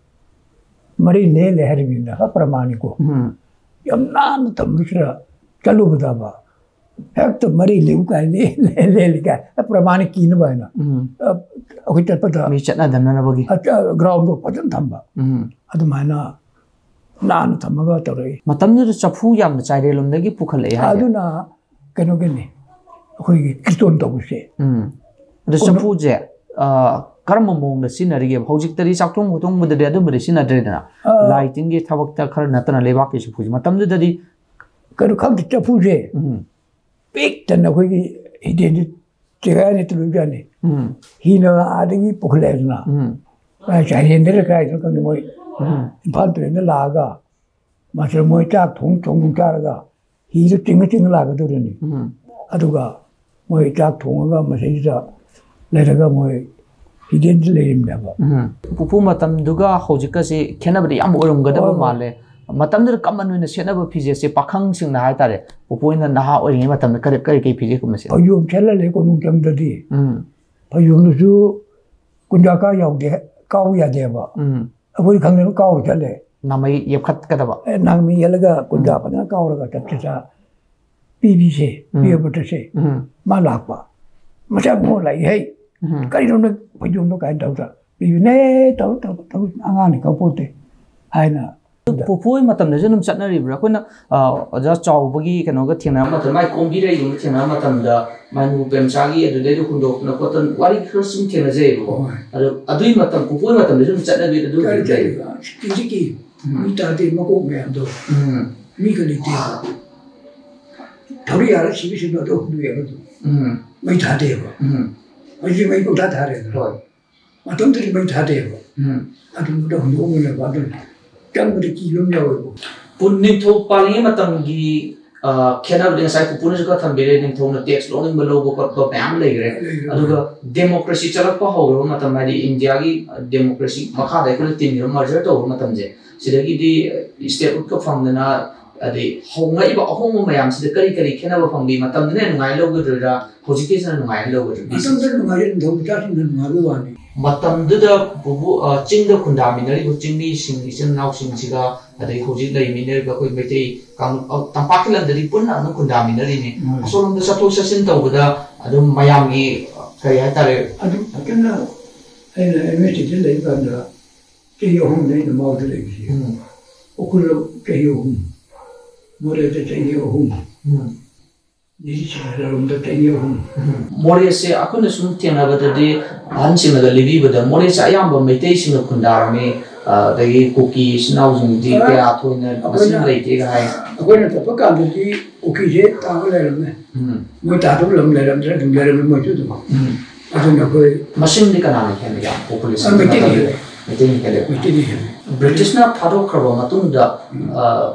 ꯃꯔꯩ ꯂꯦꯜꯂꯦ ꯍꯥꯏꯔꯤꯕꯅꯤꯅ ꯄ꯭ꯔꯃꯥꯅꯤꯀꯣ꯫ ꯎꯝ꯫ ꯌꯥꯝ ꯅꯥꯟꯅ ꯊꯝꯕꯁꯤꯗ ꯆꯠꯂꯨꯕꯗꯕ ꯍꯦꯛꯇ ꯃꯔꯩ ꯂꯦꯜꯂꯨ ꯀꯥꯏ, ꯂꯦꯜꯂꯦ, ꯂꯦꯜꯂꯦ ꯀꯥꯏ, ꯄ꯭ꯔꯃꯥꯅꯤ ꯀꯤꯅꯕ ꯍꯥꯏꯅ꯫ ꯎꯝ꯫ ꯑ, ꯑꯩꯈꯣꯏ ꯆꯠꯄꯗ ꯃꯤ ꯆꯠꯅꯗꯅꯕꯒꯤ꯫ ꯑ, ꯑ, ꯒ꯭ꯔꯥꯎꯟꯗꯣ ꯐꯖꯅ ꯊꯝꯕ꯫ ꯎꯝ꯫ ꯑꯗꯨꯃꯥꯏꯅ ꯅꯥꯟꯅ ꯊꯝꯃꯒ ꯇꯧꯔꯛꯏ꯫ ꯃꯇꯝꯗꯨꯗ ꯆꯐꯨ ꯌꯥꯝꯅ ꯆꯥꯏꯔꯦꯜ ꯂꯣꯝꯗꯒꯤ ꯄꯨꯈꯠꯂꯛꯑꯦ ꯍꯥꯏꯁꯦ꯫ ꯑꯗꯨꯅ ꯀꯩꯅꯣꯒꯤꯅꯤ, ꯑꯩꯈꯣꯏꯒꯤ ꯀꯤꯔꯇꯣꯟ ꯇꯧꯕꯁꯦ꯫ ꯎꯝ꯫ ꯑꯗꯣ ꯀꯣꯟꯅ ꯆꯐꯨꯁꯦ, ꯑ, ꯀꯔꯝꯕ ꯃꯑꯣꯡꯗ ꯁꯤꯖꯤꯟꯅꯔꯤꯒꯦꯕ? ꯍꯧꯖꯤꯛꯇꯗꯤ ꯆꯥꯛ ꯊꯣꯡ ꯈꯣꯠꯊꯣꯡꯕꯗꯗꯤ ꯑꯗꯨꯝꯕꯗꯤ ꯁꯤꯖꯤꯟꯅꯗ꯭ꯔꯦꯗꯅ꯫ ꯑ, ꯂꯥꯏ ꯇꯤꯟꯒꯤ ꯊꯕꯛꯇ ꯈꯔ ꯅꯠꯇꯅ ꯂꯩꯕꯥꯛꯀꯤ ꯆꯐꯨꯁꯦ꯫ ꯃꯇꯝꯗꯨꯗꯗꯤ ꯀꯩꯅꯣ ꯈꯪꯗꯦ, ꯆꯐꯨꯁꯦ ꯎꯝ꯫ ꯄꯤꯛ ꯊꯟꯅ ꯑꯩꯈꯣꯏꯒꯤ ꯍꯤꯗꯦꯟꯁꯦ ꯆꯦꯒꯥꯏ ꯑꯅꯤ ꯇꯨꯔꯨꯞ ꯌꯥꯅꯤ꯫ ꯎꯝ꯫ ꯍꯤꯅ ꯑꯥꯗꯒꯤ ꯄꯨꯈꯠꯂꯛꯑꯦꯗꯅ꯫ ꯎꯝ꯫ ꯀꯥꯏ ꯆꯥꯏꯔꯦꯟꯗꯔ ꯀꯥꯏꯗꯅꯣ ꯈꯪꯗꯦ, ꯃꯣꯏ ꯎꯝ꯫ ꯏꯝꯐꯥꯜ ꯇꯨꯔꯦꯟꯗ ꯂꯥꯛꯑꯒ ꯃꯁꯤꯗ ꯃꯣꯏ ꯆꯥꯛ ꯊꯣꯡ ꯊꯣꯡ ꯆꯥꯔꯒ ꯍꯤꯗ ꯆꯤꯡꯉ ꯆꯤꯡꯉ ꯂꯥꯛꯀꯗꯧꯔꯤꯅꯤ꯫ ꯎꯝ꯫ ꯑꯗꯨꯒ ꯃꯣꯏ ꯆꯥꯛ ꯊꯣꯡꯉꯒ ꯃꯁꯤꯗ ꯂꯩꯔꯒ ꯃꯣꯏ ꯍꯤꯗꯦꯟꯗ ꯂꯩꯔꯤꯕꯅꯦꯕ꯫ ꯎꯝ꯫ ꯄꯨꯄꯨ ꯃꯇꯝꯗꯨꯒ ꯍꯧꯖꯤꯛꯀꯁꯤ ꯈꯦꯠꯅꯕꯗꯤ ꯌꯥꯝ ꯑꯣꯏꯔꯝꯒꯗꯕ ꯍꯣꯏ, ꯍꯣꯏ꯫ ꯃꯥꯜꯂꯦ꯫ ꯃꯇꯝꯗꯨꯗ ꯀꯃꯟ ꯑꯣꯏꯅ ꯁꯦꯠꯅꯕ ꯐꯤꯖꯦꯠꯁꯦ ꯄꯥꯈꯪꯁꯤꯡꯅ ꯍꯥꯏꯇꯥꯔꯦ, ꯄꯨꯄꯨ ꯍꯣꯏꯅ ꯅꯍꯥ ꯑꯣꯏꯔꯤꯉꯩ ꯃꯇꯝꯗ ꯀꯔꯤ, ꯀꯔꯤ, ꯀꯔꯤ ꯐꯤꯖꯦꯠꯀꯨꯝꯕ ꯁꯦꯠꯂꯤ? ꯐꯩꯖꯣꯝ ꯁꯦꯠꯍꯜꯂꯦ ꯀꯣꯅꯨꯡ ꯆꯪꯗꯗꯤ꯫ ꯎꯝ꯫ ꯐꯩꯖꯣꯝꯗꯨꯁꯨ ꯀꯨꯟꯖꯥ ꯀꯥ ꯌꯥꯎꯗꯦ, ꯀꯥꯎ ꯌꯥꯗꯦꯕ꯫ ꯎꯝ꯫ ꯑꯩꯈꯣꯏꯗꯤ ꯈꯪꯗꯅ ꯀꯥꯎꯔ ꯆꯠꯂꯦ꯫ ꯅꯥꯃꯩ ꯌꯦꯞꯈꯠꯀꯗꯕ꯫ ꯑꯦ, ꯅꯥꯃꯩ ꯌꯦꯜꯂꯒ ꯀꯨꯟꯖꯥ ꯎꯝ꯫ ꯐꯖꯅ ꯀꯥꯎꯔꯒ ꯆꯠꯄꯁꯤꯗ ꯄꯤꯕꯤꯁꯦ, ꯎꯝ꯫ ꯄꯤꯕ ꯄꯣꯠꯇꯁꯦ꯫ ꯎꯝ꯫ ꯃꯥ ꯂꯥꯛꯄ꯫ ꯃꯁꯛ ꯃꯑꯣꯡ ꯂꯥꯛꯏ, "ꯍꯩ, ꯎꯝ꯫ ꯀꯔꯤꯅꯣ ꯅꯪ ꯐꯩꯖꯣꯝꯗꯣ?" ꯀꯥꯏꯅ ꯇꯧꯗ꯫ ꯄꯤꯕꯅꯦ, "ꯇꯧ, ꯇꯧ, ꯇꯧ, ꯑꯉꯥꯡꯅꯤ ꯈꯪꯄꯣꯠꯇꯦ" ꯍꯥꯏꯅ ꯄꯨꯄꯨ ꯍꯣꯏ ꯃꯇꯝꯗꯁꯨ ꯑꯗꯨꯝ ꯆꯠꯅꯔꯤꯕ꯭ꯔꯥ? ꯑꯩꯈꯣꯏꯅ ꯑ, ꯑꯣꯖꯥ ꯆꯥꯎꯕꯒꯤ ꯀꯩꯅꯣꯒ ꯊꯦꯡꯅꯕ ꯃꯇꯝꯗ, ꯃꯥꯏ ꯀꯣꯝꯕꯤꯔꯩꯒꯨꯝꯕ ꯊꯦꯡꯅꯕ ꯃꯇꯝꯗ, ꯃꯥꯏꯃꯨ ꯄ꯭ꯔꯦꯝꯆꯥꯒꯤ ꯑꯗꯨꯗꯩꯗ ꯍꯨꯟꯗꯣꯛꯇꯅ ꯈꯣꯠꯇꯅ ꯋꯥꯔꯤ ꯈꯔ ꯁꯨꯝ ꯊꯦꯡꯅꯖꯩꯑꯕꯀꯣ꯫ ꯍꯣꯏ꯫ ꯑꯗꯣ ꯑꯗꯨꯒꯤ ꯃꯇꯝ, ꯄꯨꯄꯨ ꯍꯣꯏ ꯃꯇꯝꯗꯁꯨ ꯑꯗꯨꯝ ꯆꯠꯅꯕꯤ ꯑꯗꯨ ꯀꯔꯤ ꯂꯩꯕ꯭ꯔꯥ? ꯀꯔꯤ ꯀꯤꯗꯤ ꯀꯤ? ꯎꯝ꯫ ꯃꯤ ꯇꯥꯗꯦ, ꯃꯀꯣꯛ ꯃꯌꯥꯝꯗꯣ꯫ ꯎꯝ꯫ ꯃꯤ ꯀꯔꯤ ꯇꯦ? ꯊꯧꯔꯤ ꯌꯥꯔ ꯁꯤꯕꯤꯁꯤꯡꯗꯣ ꯑꯗꯨ ꯍꯨꯟꯗꯣꯛꯑꯦꯕ ꯑꯗꯨ꯫ ꯎꯝ꯫ ꯃꯩ ꯊꯥꯗꯦꯕ꯫ ꯎꯝ꯫ ꯍꯧꯖꯤꯛ ꯃꯩ ꯄꯪꯊꯥ ꯊꯥꯔꯦꯗꯅ꯫ ꯍꯣꯏ꯫ ꯃꯇꯝꯗꯨꯗꯤ ꯃꯩ ꯊꯥꯗꯦꯕ꯫ ꯎꯝ꯫ ꯑꯗꯨꯝꯕꯗ ꯍꯨꯟꯗꯣꯛꯑꯝꯃꯦꯕ ꯑꯗꯨ꯫ ꯆꯪꯕꯗ ꯀꯤꯕ ꯑꯃ ꯌꯥꯎꯋꯦꯕ꯫ ꯄꯨꯟ-, ꯅꯤꯡꯊꯧ ꯄꯥꯜꯂꯤꯉꯩ ꯃꯇꯝꯒꯤ, ꯑ, ꯈꯦꯠꯅꯕꯗꯤ ꯉꯁꯥꯏ ꯄꯨꯄꯨꯅꯁꯨ ꯈꯔ ꯊꯝꯕꯤꯔꯦ, ꯅꯤꯡꯊꯧꯅ ꯇꯦꯛꯁ ꯂꯧꯅꯤꯡꯕ ꯂꯧꯕ ꯈꯣꯠꯄ ꯃꯌꯥꯝ ꯂꯩꯈ꯭ꯔꯦ꯫ ꯂꯩꯈ꯭ꯔꯦ꯫ ꯑꯗꯨꯒ ꯗꯦꯃꯣꯀ꯭ꯔꯦꯁꯤ ꯆꯠꯂꯛꯄ ꯍꯧꯔꯕ ꯃꯇꯝ, ꯍꯥꯏꯗꯤ ꯏꯟꯗꯤꯌꯥꯒꯤ ꯗꯦꯃꯣꯀ꯭ꯔꯦꯁꯤ ꯃꯈꯥꯗ ꯑꯩꯈꯣꯏꯅ ꯇꯤꯟꯈꯤꯕ, ꯃꯔꯖꯔ ꯇꯧꯕ ꯃꯇꯝꯁꯦ, ꯁꯤꯗꯒꯤꯗꯤ ꯏꯁꯇꯦꯠꯍꯨꯗꯀ ꯐꯪꯗꯅ, ꯑꯗꯩ ꯍꯧꯅꯔꯤꯕ ꯑꯍꯣꯡꯕ ꯃꯌꯥꯝꯁꯤꯗ ꯀꯔꯤ ꯀꯔꯤ ꯈꯦꯠꯅꯕ ꯐꯪꯕꯤ? ꯃꯇꯝꯗꯨꯅ ꯍꯦꯟꯅ ꯅꯨꯡꯉꯥꯏ ꯂꯧꯒꯗꯣꯏꯔꯥ, ꯍꯧꯖꯤꯛꯀꯤꯁꯤꯅ ꯅꯨꯡꯉꯥꯏ ꯂꯧꯒꯗꯣꯏꯔꯥ? ꯃꯇꯝꯗ ꯅꯨꯡꯉꯥꯏꯔꯦ, ꯅꯤꯡꯊꯧ ꯃꯆꯥꯁꯤꯡꯅ ꯅꯨꯡꯉꯥꯏꯕ ꯋꯥꯅꯤ꯫ ꯃꯇꯝꯗꯨꯗ ꯄꯨꯄꯨ, ꯑ, ꯆꯤꯡꯗ ꯈꯨꯟꯗꯥꯃꯤꯟꯅꯔꯤꯕ ꯆꯤꯡꯃꯤꯁꯤꯡ, ꯏꯆꯤꯟ ꯏꯅꯥꯎꯁꯤꯡꯁꯤꯒ, ꯑꯗꯩ ꯍꯧꯖꯤꯛ ꯂꯩꯃꯤꯟꯅꯔꯤꯕ ꯑꯩꯈꯣꯏ ꯃꯩꯇꯩ ꯀꯥꯡꯂꯨꯞ, ꯑ, ꯇꯝꯄꯥꯛꯀꯤ ꯂꯝꯗꯗꯤ ꯄꯨꯟꯅ ꯑꯗꯨꯝ ꯈꯨꯟꯗꯥꯃꯤꯟꯅꯔꯤꯅꯤ꯫ ꯎꯝ꯫ ꯑꯁꯣꯝꯂꯣꯝꯗ ꯆꯠꯊꯣꯛ ꯆꯠꯁꯤꯟ ꯇꯧꯕꯗ ꯑꯗꯨꯝ ꯃꯌꯥꯝꯒꯤ, ꯑ, ꯀꯔꯤ ꯍꯥꯏꯇꯥꯔꯦ? ꯑꯗꯨ ꯐꯖꯅ ꯑꯩꯅ ꯑꯦꯝ ꯑꯦꯁ ꯇꯤꯗ ꯂꯩꯕ ꯀꯥꯟꯗ ꯆꯍꯤ ꯑꯍꯨꯝꯅꯤ ꯑꯩꯅ ꯃꯥꯎꯗ ꯂꯩꯕꯁꯦ꯫ ꯎꯝ꯫ ꯎꯈ꯭ꯔꯨꯜꯗ ꯆꯍꯤ ꯑꯍꯨꯝ, ꯃꯣꯔꯦꯗ ꯆꯍꯤ ꯑꯍꯨꯝ꯫ ꯎꯝ꯫ ꯅꯤꯁꯤꯡꯂꯣꯝꯗ ꯆꯍꯤ ꯑꯍꯨꯝ꯫ ꯎꯝ꯫ ꯃꯣꯔꯦꯁꯦ ꯑꯩꯈꯣꯏꯅ ꯁꯨꯝ ꯊꯦꯡꯅꯕꯗꯗꯤ, ꯑꯍꯟꯁꯤꯡꯅꯒ ꯂꯤꯕꯤꯕꯗ, ꯃꯣꯔꯦꯁꯦ ꯑꯌꯥꯝꯕ ꯃꯩꯇꯩꯁꯤꯡꯅ ꯈꯨꯟꯗꯥꯔꯝꯃꯤ, ꯑ, ꯑꯗꯒꯤ ꯀꯨꯀꯤ ꯏꯆꯤꯟ ꯏꯅꯥꯎꯁꯤꯡꯗꯤ ꯑ, ꯀꯌꯥ ꯊꯣꯏꯅ ꯑꯩꯈꯣꯏꯅ ꯃꯁꯤꯡ ꯂꯩꯇꯦꯒ ꯍꯥꯏ꯫ ꯑꯩꯈꯣꯏꯅ ꯆꯠꯄ ꯀꯥꯟꯗꯗꯤ ꯀꯨꯀꯤꯁꯦ ꯇꯥꯕ ꯂꯩꯔꯝꯃꯦ꯫ ꯎꯝ꯫ ꯃꯣꯏ ꯇꯥꯗꯕ ꯂꯝ ꯂꯩꯔꯝꯗ꯭ꯔꯦ, ꯑꯗꯨꯝ ꯂꯩꯔꯝꯃꯦ ꯃꯣꯏꯁꯨ ꯑꯗꯨꯝ꯫ ꯎꯝ꯫ ꯑꯗꯨꯅ ꯑꯩꯈꯣꯏ ꯃꯁꯤꯡꯗꯤ ꯀꯅꯥꯅ ꯍꯦꯟꯅ ꯌꯥꯝ, ꯄꯣꯄꯨꯂꯦꯁꯟ ꯑ, ꯃꯩꯇꯩꯅ ꯃꯇꯝꯗ ꯍꯦꯜꯂꯦ꯫ ꯃꯩꯇꯩꯅ ꯍꯦꯜꯂꯦ꯫ ꯃꯩꯇꯩꯅ ꯍꯦꯜꯂꯦ꯫ ꯕ꯭ꯔꯤꯇꯤꯁꯅ ꯊꯥꯗꯣꯛꯈ꯭ꯔꯕ ꯃꯇꯨꯡꯗ, ꯎꯝ꯫ ꯑ,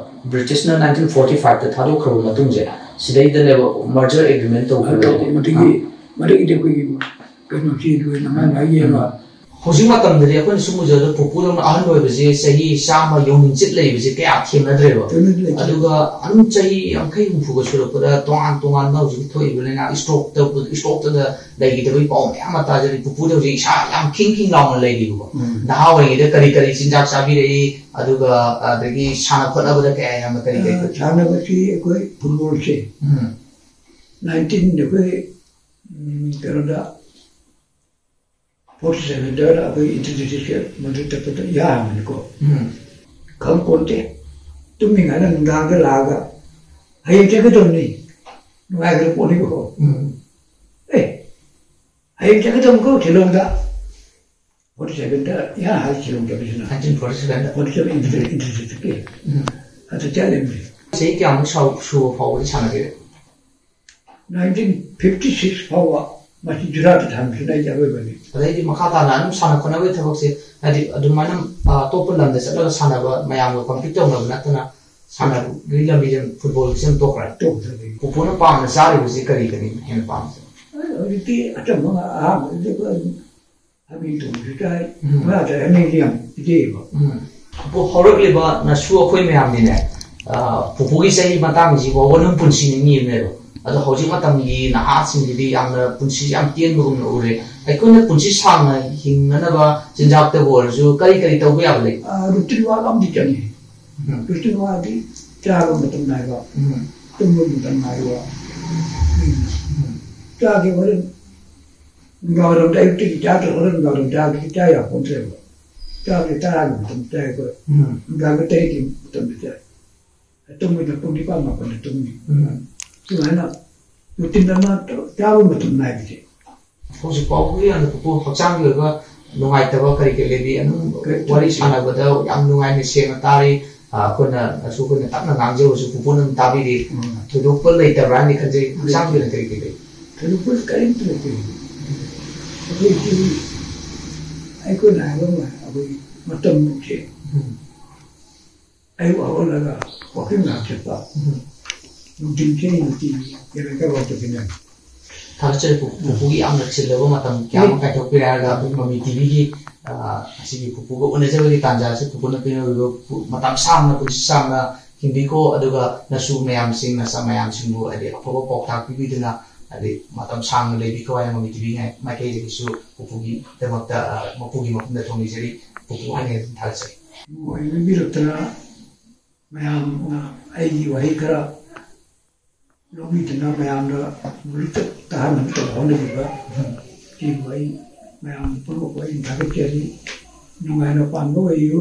ꯕ꯭ꯔꯤꯇꯤꯁꯅ ꯅꯥꯏꯟꯇꯤꯟ ꯐꯣꯔꯇꯤ ꯐꯥꯏꯚꯇ ꯊꯥꯗꯣꯛꯈ꯭ꯔꯕ ꯃꯇꯨꯡꯁꯦ, ꯁꯤꯗꯩꯗꯅꯦꯕ ꯃꯔꯖꯔ ꯑꯦꯒ꯭ꯔꯤꯃꯦꯟ ꯇꯧꯈꯤꯕ ꯑꯗꯣ ꯍꯥꯏꯗꯤ꯫ ꯃꯗꯨꯒꯤ, ꯃꯗꯨꯒꯤꯗꯤ ꯑꯩꯈꯣꯏꯒꯤ ꯀꯩꯅꯣꯁꯤ ꯂꯣꯏꯅ ꯃꯥꯏ ꯃꯥꯏꯒꯤ ꯑꯃ ꯍꯧꯖꯤꯛ ꯃꯇꯝꯗꯗꯤ ꯑꯩꯈꯣꯏꯅ ꯁꯨꯝ ꯎꯖꯕꯗ ꯄꯨꯄꯨꯗꯧꯅ ꯑꯍꯜ ꯑꯣꯏꯕꯁꯦ ꯆꯍꯤ ꯆꯥꯝꯃ ꯌꯧꯅꯤꯡꯆꯤꯠ ꯂꯩꯕꯁꯦ ꯀꯌꯥ ꯊꯦꯡꯅꯗ꯭ꯔꯦꯕ꯫ ꯊꯦꯡꯅꯗ꯭ꯔꯦ꯫ ꯑꯗꯨꯒ ꯑꯗꯨꯝ ꯆꯍꯤ ꯌꯥꯡꯈꯩ ꯍꯨꯝꯐꯨꯒ ꯁꯨꯔꯛꯄꯗ ꯇꯣꯉꯥꯟ ꯇꯣꯉꯥꯟꯕ ꯍꯧꯖꯤꯛ ꯊꯣꯛꯏꯕ ꯂꯥꯏꯅꯥ ꯏꯁꯇ꯭ꯔꯣꯛꯇ, ꯏꯁꯇ꯭ꯔꯣꯛꯇꯒ ꯂꯩꯈꯤꯗꯕꯒꯤ ꯄꯥꯎ ꯃꯌꯥꯝ ꯑꯃ ꯇꯥꯖꯔꯤ꯫ ꯄꯨꯄꯨꯗꯤ ꯍꯧꯖꯤꯛ ꯏꯁꯥ ꯌꯥꯝ ꯈꯤꯡ ꯈꯤꯡ ꯂꯥꯎꯅ ꯂꯩꯔꯤꯕꯀꯣ꯫ ꯎꯝ꯫ ꯅꯍꯥ ꯑꯣꯏꯔꯤꯉꯩꯗ ꯀꯔꯤ ꯀꯔꯤ ꯆꯤꯟꯖꯥꯛ ꯆꯥꯕꯤꯔꯛꯏ, ꯑꯗꯨꯒ ꯑꯗꯒꯤ ꯁꯥꯟꯅ ꯈꯣꯠꯅꯕꯗ ꯀꯌꯥ ꯌꯥꯝꯅ ꯀꯔꯤ ꯀꯔꯤ ꯑ, ꯇꯧꯈꯤ? ꯁꯥꯟꯅꯕꯁꯤ ꯑꯩꯈꯣꯏ ꯐꯨꯠꯕꯣꯜꯁꯦ ꯎꯝ꯫ ꯅꯥꯏꯟꯇꯤꯟ ꯑꯩꯈꯣꯏ, ꯎꯝ, ꯀꯩꯅꯣꯗ ꯐꯣꯔꯇꯤ ꯁꯚꯦꯟꯗ ꯑꯩꯈꯣꯏ ꯏꯟꯇꯔ ꯗꯤꯁꯇ꯭ꯔꯤꯛꯁꯦ ꯃꯗꯨ ꯆꯠꯄꯗ ꯌꯥꯔꯕꯅꯤꯀꯣ꯫ ꯎꯝ꯫ ꯈꯪ ꯄꯣꯟꯇꯦ꯫ ꯇꯨꯝꯃꯤꯉꯩꯗ ꯅꯨꯡꯗꯥꯡꯗ ꯂꯥꯛꯑꯒ "ꯍꯌꯦꯡ ꯆꯠꯀꯗꯕꯅꯤ", ꯅꯨꯡꯉꯥꯏꯈ꯭ꯔ ꯄꯣꯠꯅꯤꯀꯣ꯫ ꯎꯝ꯫ "ꯑꯦ, ꯍꯌꯦꯡ ꯆꯠꯀꯗꯕꯅꯤꯀꯣ ꯁꯤꯂꯣꯡꯗ"꯫ ꯐꯣꯔꯇꯤ ꯁꯚꯦꯟꯗ ꯏꯍꯥꯟ ꯍꯥꯟꯅ ꯁꯤꯂꯣꯡ ꯆꯠꯄꯁꯤꯅ꯫ ꯅꯥꯏꯟꯇꯤꯟ ꯐꯣꯔꯇꯤ ꯁꯚꯦꯟꯗ꯫ ꯐꯣꯔꯇꯤ ꯁꯚꯦꯟ ꯏꯟꯇꯔ-, ꯏꯟꯇꯔꯁꯦꯛꯇꯒꯤ꯫ ꯎꯝ꯫ ꯑꯗꯨ ꯆꯠꯂꯤꯕꯅꯤ꯫ ꯆꯍꯤ ꯀꯌꯥꯃꯨꯛ ꯁꯥꯎ-, ꯁꯨꯕ ꯐꯥꯎꯕꯗꯤ ꯁꯥꯟꯅꯕꯤꯔꯦ? ꯅꯥꯏꯟꯇꯤꯟ ꯐꯤꯐꯇꯤ ꯁꯤꯛꯁ ꯐꯥꯎꯕ ꯃꯁꯤ ꯖꯨꯔꯥꯠꯇ ꯊꯝꯕꯁꯤꯅ ꯑꯩꯒꯤ ꯑꯔꯣꯏꯕꯅꯤ꯫ ꯑꯗꯩꯗꯤ ꯃꯈꯥ ꯇꯥꯅ ꯑꯗꯨꯝ ꯁꯥꯟꯅ ꯈꯣꯠꯅꯕꯒꯤ ꯊꯕꯛꯁꯦ, ꯍꯥꯏꯗꯤ ꯑꯗꯨꯃꯥꯏꯅ, ꯑ, ꯑꯇꯣꯞꯄ ꯂꯝꯗ ꯆꯠꯂꯒ ꯁꯥꯟꯅꯕ, ꯃꯌꯥꯝꯒ ꯀꯝꯄꯤꯠ ꯇꯧꯅꯕ ꯅꯠꯇꯅ ꯁꯥꯟꯅꯕꯒꯤ ꯂꯝꯕꯤꯁꯦ ꯑꯗꯨꯝ, ꯐꯨꯠꯕꯣꯜꯒꯤꯁꯦ ꯑꯗꯨꯝ ꯇꯣꯛꯈ꯭ꯔꯦ꯫ ꯇꯣꯛꯈ꯭ꯔꯦ꯫ ꯄꯨꯄꯨꯅ ꯄꯥꯝꯅ ꯆꯥꯔꯤꯕꯁꯤ ꯀꯔꯤ ꯀꯔꯤꯅꯣ ꯍꯦꯟꯅ ꯄꯥꯝꯕꯁꯦ? ꯑꯩ ꯍꯧꯖꯤꯛꯇꯤ ꯑꯆꯝꯕ ꯉꯥ-, ꯑꯍꯥꯟꯕꯗꯗꯤ ꯑꯩꯈꯣꯏ ꯍꯥꯃꯦꯡ ꯊꯣꯡꯕꯁꯨ ꯆꯥꯏ꯫ ꯎꯝ꯫ ꯉꯥ ꯆꯥꯏ, ꯍꯥꯃꯦꯡꯗꯤ ꯌꯥꯝ ꯄꯤꯖꯩꯌꯦꯕ꯫ ꯎꯝ꯫ ꯄꯨꯄꯨ, ꯍꯧꯔꯛꯂꯤꯕ ꯅꯁꯨ ꯑꯩꯈꯣꯏ ꯃꯌꯥꯝꯗꯤꯅꯦ, ꯑ, ꯄꯨꯄꯨꯒꯤ ꯆꯍꯤ ꯃꯇꯥꯡꯁꯤꯐꯥꯎꯕ ꯑꯗꯨꯝ ꯄꯨꯟꯁꯤ ꯅꯤꯡꯉꯤꯕꯅꯦꯕ꯫ ꯑꯗꯣ ꯍꯧꯖꯤꯛ ꯃꯇꯝꯒꯤ ꯅꯍꯥꯁꯤꯡꯁꯤꯗꯤ ꯌꯥꯝꯅ ꯄꯨꯟꯁꯤꯁꯦ ꯌꯥꯝ ꯇꯦꯟꯕꯒꯨꯝꯅ ꯎꯔꯦ꯫ ꯑꯩꯈꯣꯏꯅ ꯄꯨꯟꯁꯤ ꯁꯥꯡꯅ ꯍꯤꯡꯅꯅꯕ ꯆꯤꯟꯖꯥꯛꯇꯕꯨ ꯑꯣꯏꯔꯁꯨ ꯀꯔꯤ ꯀꯔꯤ ꯇꯧꯕ ꯌꯥꯕ ꯂꯩ? ꯑ, ꯔꯨꯇꯤꯟ ꯋꯥꯛ ꯑꯃꯗꯤ ꯆꯪꯉꯤ꯫ ꯎꯝ꯫ ꯔꯨꯇꯤꯟ ꯋꯥꯛꯇꯤ ꯆꯥꯕ ꯃꯇꯝ ꯅꯥꯏꯕ, ꯎꯝ꯫ ꯇꯨꯝꯕ ꯃꯇꯝ ꯅꯥꯏꯕ꯫ ꯎꯝ꯫ ꯆꯥꯒꯦ ꯍꯣꯔꯦꯟ ꯅꯨꯡꯗꯥꯡꯋꯥꯏꯔꯝꯗ ꯑꯌꯨꯛꯇꯒꯤ ꯆꯥꯗ꯭ꯔ ꯍꯣꯔꯦꯟ ꯅꯨꯡꯗꯥꯡꯋꯥꯏꯔꯝ ꯆꯥꯕꯗꯤ ꯆꯥ ꯌꯥꯄꯣꯟꯇ꯭ꯔꯦꯕ꯫ ꯆꯥꯕꯗꯤ ꯇꯔꯥꯒꯤ ꯃꯇꯝ ꯆꯥꯏ ꯑꯩꯈꯣꯏ꯫ ꯎꯝ꯫ ꯅꯨꯡꯗꯥꯡꯗ ꯇꯔꯦꯠꯀꯤ ꯃꯇꯝꯗ ꯆꯥꯏ꯫ ꯇꯨꯝꯕꯅ ꯄꯨꯡ ꯅꯤꯄꯥꯟ ꯃꯥꯄꯟꯗ ꯇꯨꯝꯃꯤ꯫ ꯎꯝ꯫ ꯁꯨꯃꯥꯏꯅ ꯔꯨꯇꯤꯟ ꯑꯃ ꯇꯧ-, ꯆꯥꯕ ꯃꯇꯝ ꯅꯥꯏꯕꯁꯦ꯫ ꯍꯧꯖꯤꯛ ꯐꯥꯎꯕꯒꯤ ꯑꯣꯏꯅ ꯄꯨꯄꯨ ꯍꯛꯆꯥꯡꯒꯤ ꯑꯣꯏꯕ ꯅꯨꯡꯉꯥꯏꯇꯕ ꯀꯔꯤ ꯀꯔꯤ ꯂꯩꯔꯤ? ꯑꯗꯨꯝ ꯀꯔꯤ ꯋꯥꯔꯤ ꯂꯩꯇꯦ꯫ ꯁꯥꯟꯅꯕꯗ ꯌꯥꯝ ꯅꯨꯡꯉꯥꯏꯅ ꯁꯦꯡꯅ ꯇꯥꯔꯤ꯫ ꯑ, ꯑꯩꯈꯣꯏꯅ, ꯑꯁꯨ ꯑꯩꯈꯣꯏꯅ ꯇꯞꯅ ꯉꯥꯡꯖꯕꯁꯨ ꯄꯨꯄꯨꯅ ꯑꯗꯨꯝ ꯇꯥꯕꯤꯔꯤ꯫ ꯎꯝ꯫ ꯊꯣꯏꯗꯣꯛꯄ ꯂꯩꯇꯕ꯭ꯔꯥ ꯍꯥꯏꯅ ꯈꯟꯖꯩ꯫ ꯍꯛꯆꯥꯡꯒꯤ ꯑꯣꯏꯅ ꯀꯔꯤ ꯀꯔꯤ ꯂꯩ? ꯊꯣꯏꯗꯣꯛꯄ ꯀꯔꯤꯝꯇ ꯂꯩꯇꯦ꯫ ꯑꯩꯈꯣꯏ ꯁꯤ, ꯑꯩꯈꯣꯏꯅ ꯍꯥꯏꯕ ꯑꯃ, ꯑꯩꯈꯣꯏꯒꯤ ꯃꯇꯝꯁꯦ꯫ ꯎꯝ꯫ ꯑꯌꯨꯛ ꯍꯧꯒꯠꯂꯒ walking ꯉꯥꯏꯍꯥꯛ ꯆꯠꯄ꯫ ꯎꯝ꯫ ꯅꯨꯡꯊꯤꯟ ꯊꯦꯡꯅ ꯅꯨꯡꯇꯤꯒꯤ ꯌꯦꯡꯉꯒ ꯋꯥꯛ ꯆꯠꯄꯅꯦ꯫ ꯊꯥꯒꯠꯆꯔꯤ ꯄꯨ-, ꯄꯨꯄꯨꯒꯤ ꯌꯥꯝꯅ ꯆꯤꯜꯂꯕ ꯃꯇꯝ ꯀꯌꯥ ꯑꯃ ꯎꯝ꯫ ꯀꯥꯏꯊꯣꯛꯄꯤꯔꯦ ꯍꯥꯏꯔꯒ ꯑꯩꯈꯣꯏ ꯃꯃꯤ ꯇꯤꯚꯤꯒꯤ, ꯑ, ꯑꯁꯤꯒꯤ ꯄꯨꯄꯨꯒ ꯎꯅꯖꯕꯒꯤ ꯇꯥꯟꯖꯥ ꯑꯁꯤ ꯄꯨꯄꯨꯅ ꯄꯤꯅꯕꯤꯕ ꯄꯨ-, ꯃꯇꯝ ꯁꯥꯡꯅ, ꯄꯨꯟꯁꯤ ꯁꯥꯡꯅ ꯍꯤꯡꯕꯤꯈꯣ, ꯑꯗꯨꯒ ꯅꯁꯨ ꯃꯌꯥꯝꯁꯤꯡ, ꯅꯆꯥ ꯃꯌꯥꯝꯁꯤꯡꯕꯨ ꯍꯥꯏꯗꯤ ꯑꯐꯕ ꯄꯥꯎꯇꯥꯛ ꯄꯤꯕꯤꯗꯨꯅ ꯍꯥꯏꯗꯤ ꯃꯇꯝ ꯁꯥꯡꯅ ꯂꯩꯕꯤꯈꯣ ꯍꯥꯏꯅ ꯃꯃꯤ ꯇꯤꯚꯤ ꯉꯥꯏ-, ꯃꯥꯏꯀꯩꯗꯒꯤꯁꯨ ꯄꯨꯄꯨꯒꯤꯗꯃꯛꯇ, ꯑ, ꯃꯄꯨꯒꯤ ꯃꯐꯝꯗ ꯊꯧꯅꯤꯖꯔꯤ, ꯄꯨꯄꯨ ꯍꯥꯏꯅ ꯑꯗꯨꯝ ꯊꯥꯒꯠꯆꯔꯤ꯫ ꯃꯣꯏ ꯂꯣꯏꯕꯤꯔꯛꯇꯅ ꯃꯌꯥꯝꯅ ꯑꯩꯒꯤ ꯋꯥꯍꯩ ꯈꯔ ꯂꯧꯕꯤꯗꯨꯅ ꯃꯌꯥꯝꯗ ꯃꯨꯂꯨꯛꯇ ꯇꯥꯍꯟꯅꯕ ꯇꯧꯕ ꯍꯣꯠꯅꯕꯤꯕ ꯁꯤꯕꯨ ꯑꯩ ꯃꯌꯥꯝ ꯄꯨꯝꯅꯃꯛꯄꯨ ꯑꯩꯅ ꯊꯥꯒꯠꯆꯔꯤ꯫ ꯅꯨꯡꯉꯥꯏꯅ ꯄꯥꯟꯕ ꯑꯣꯏꯌꯨ꯫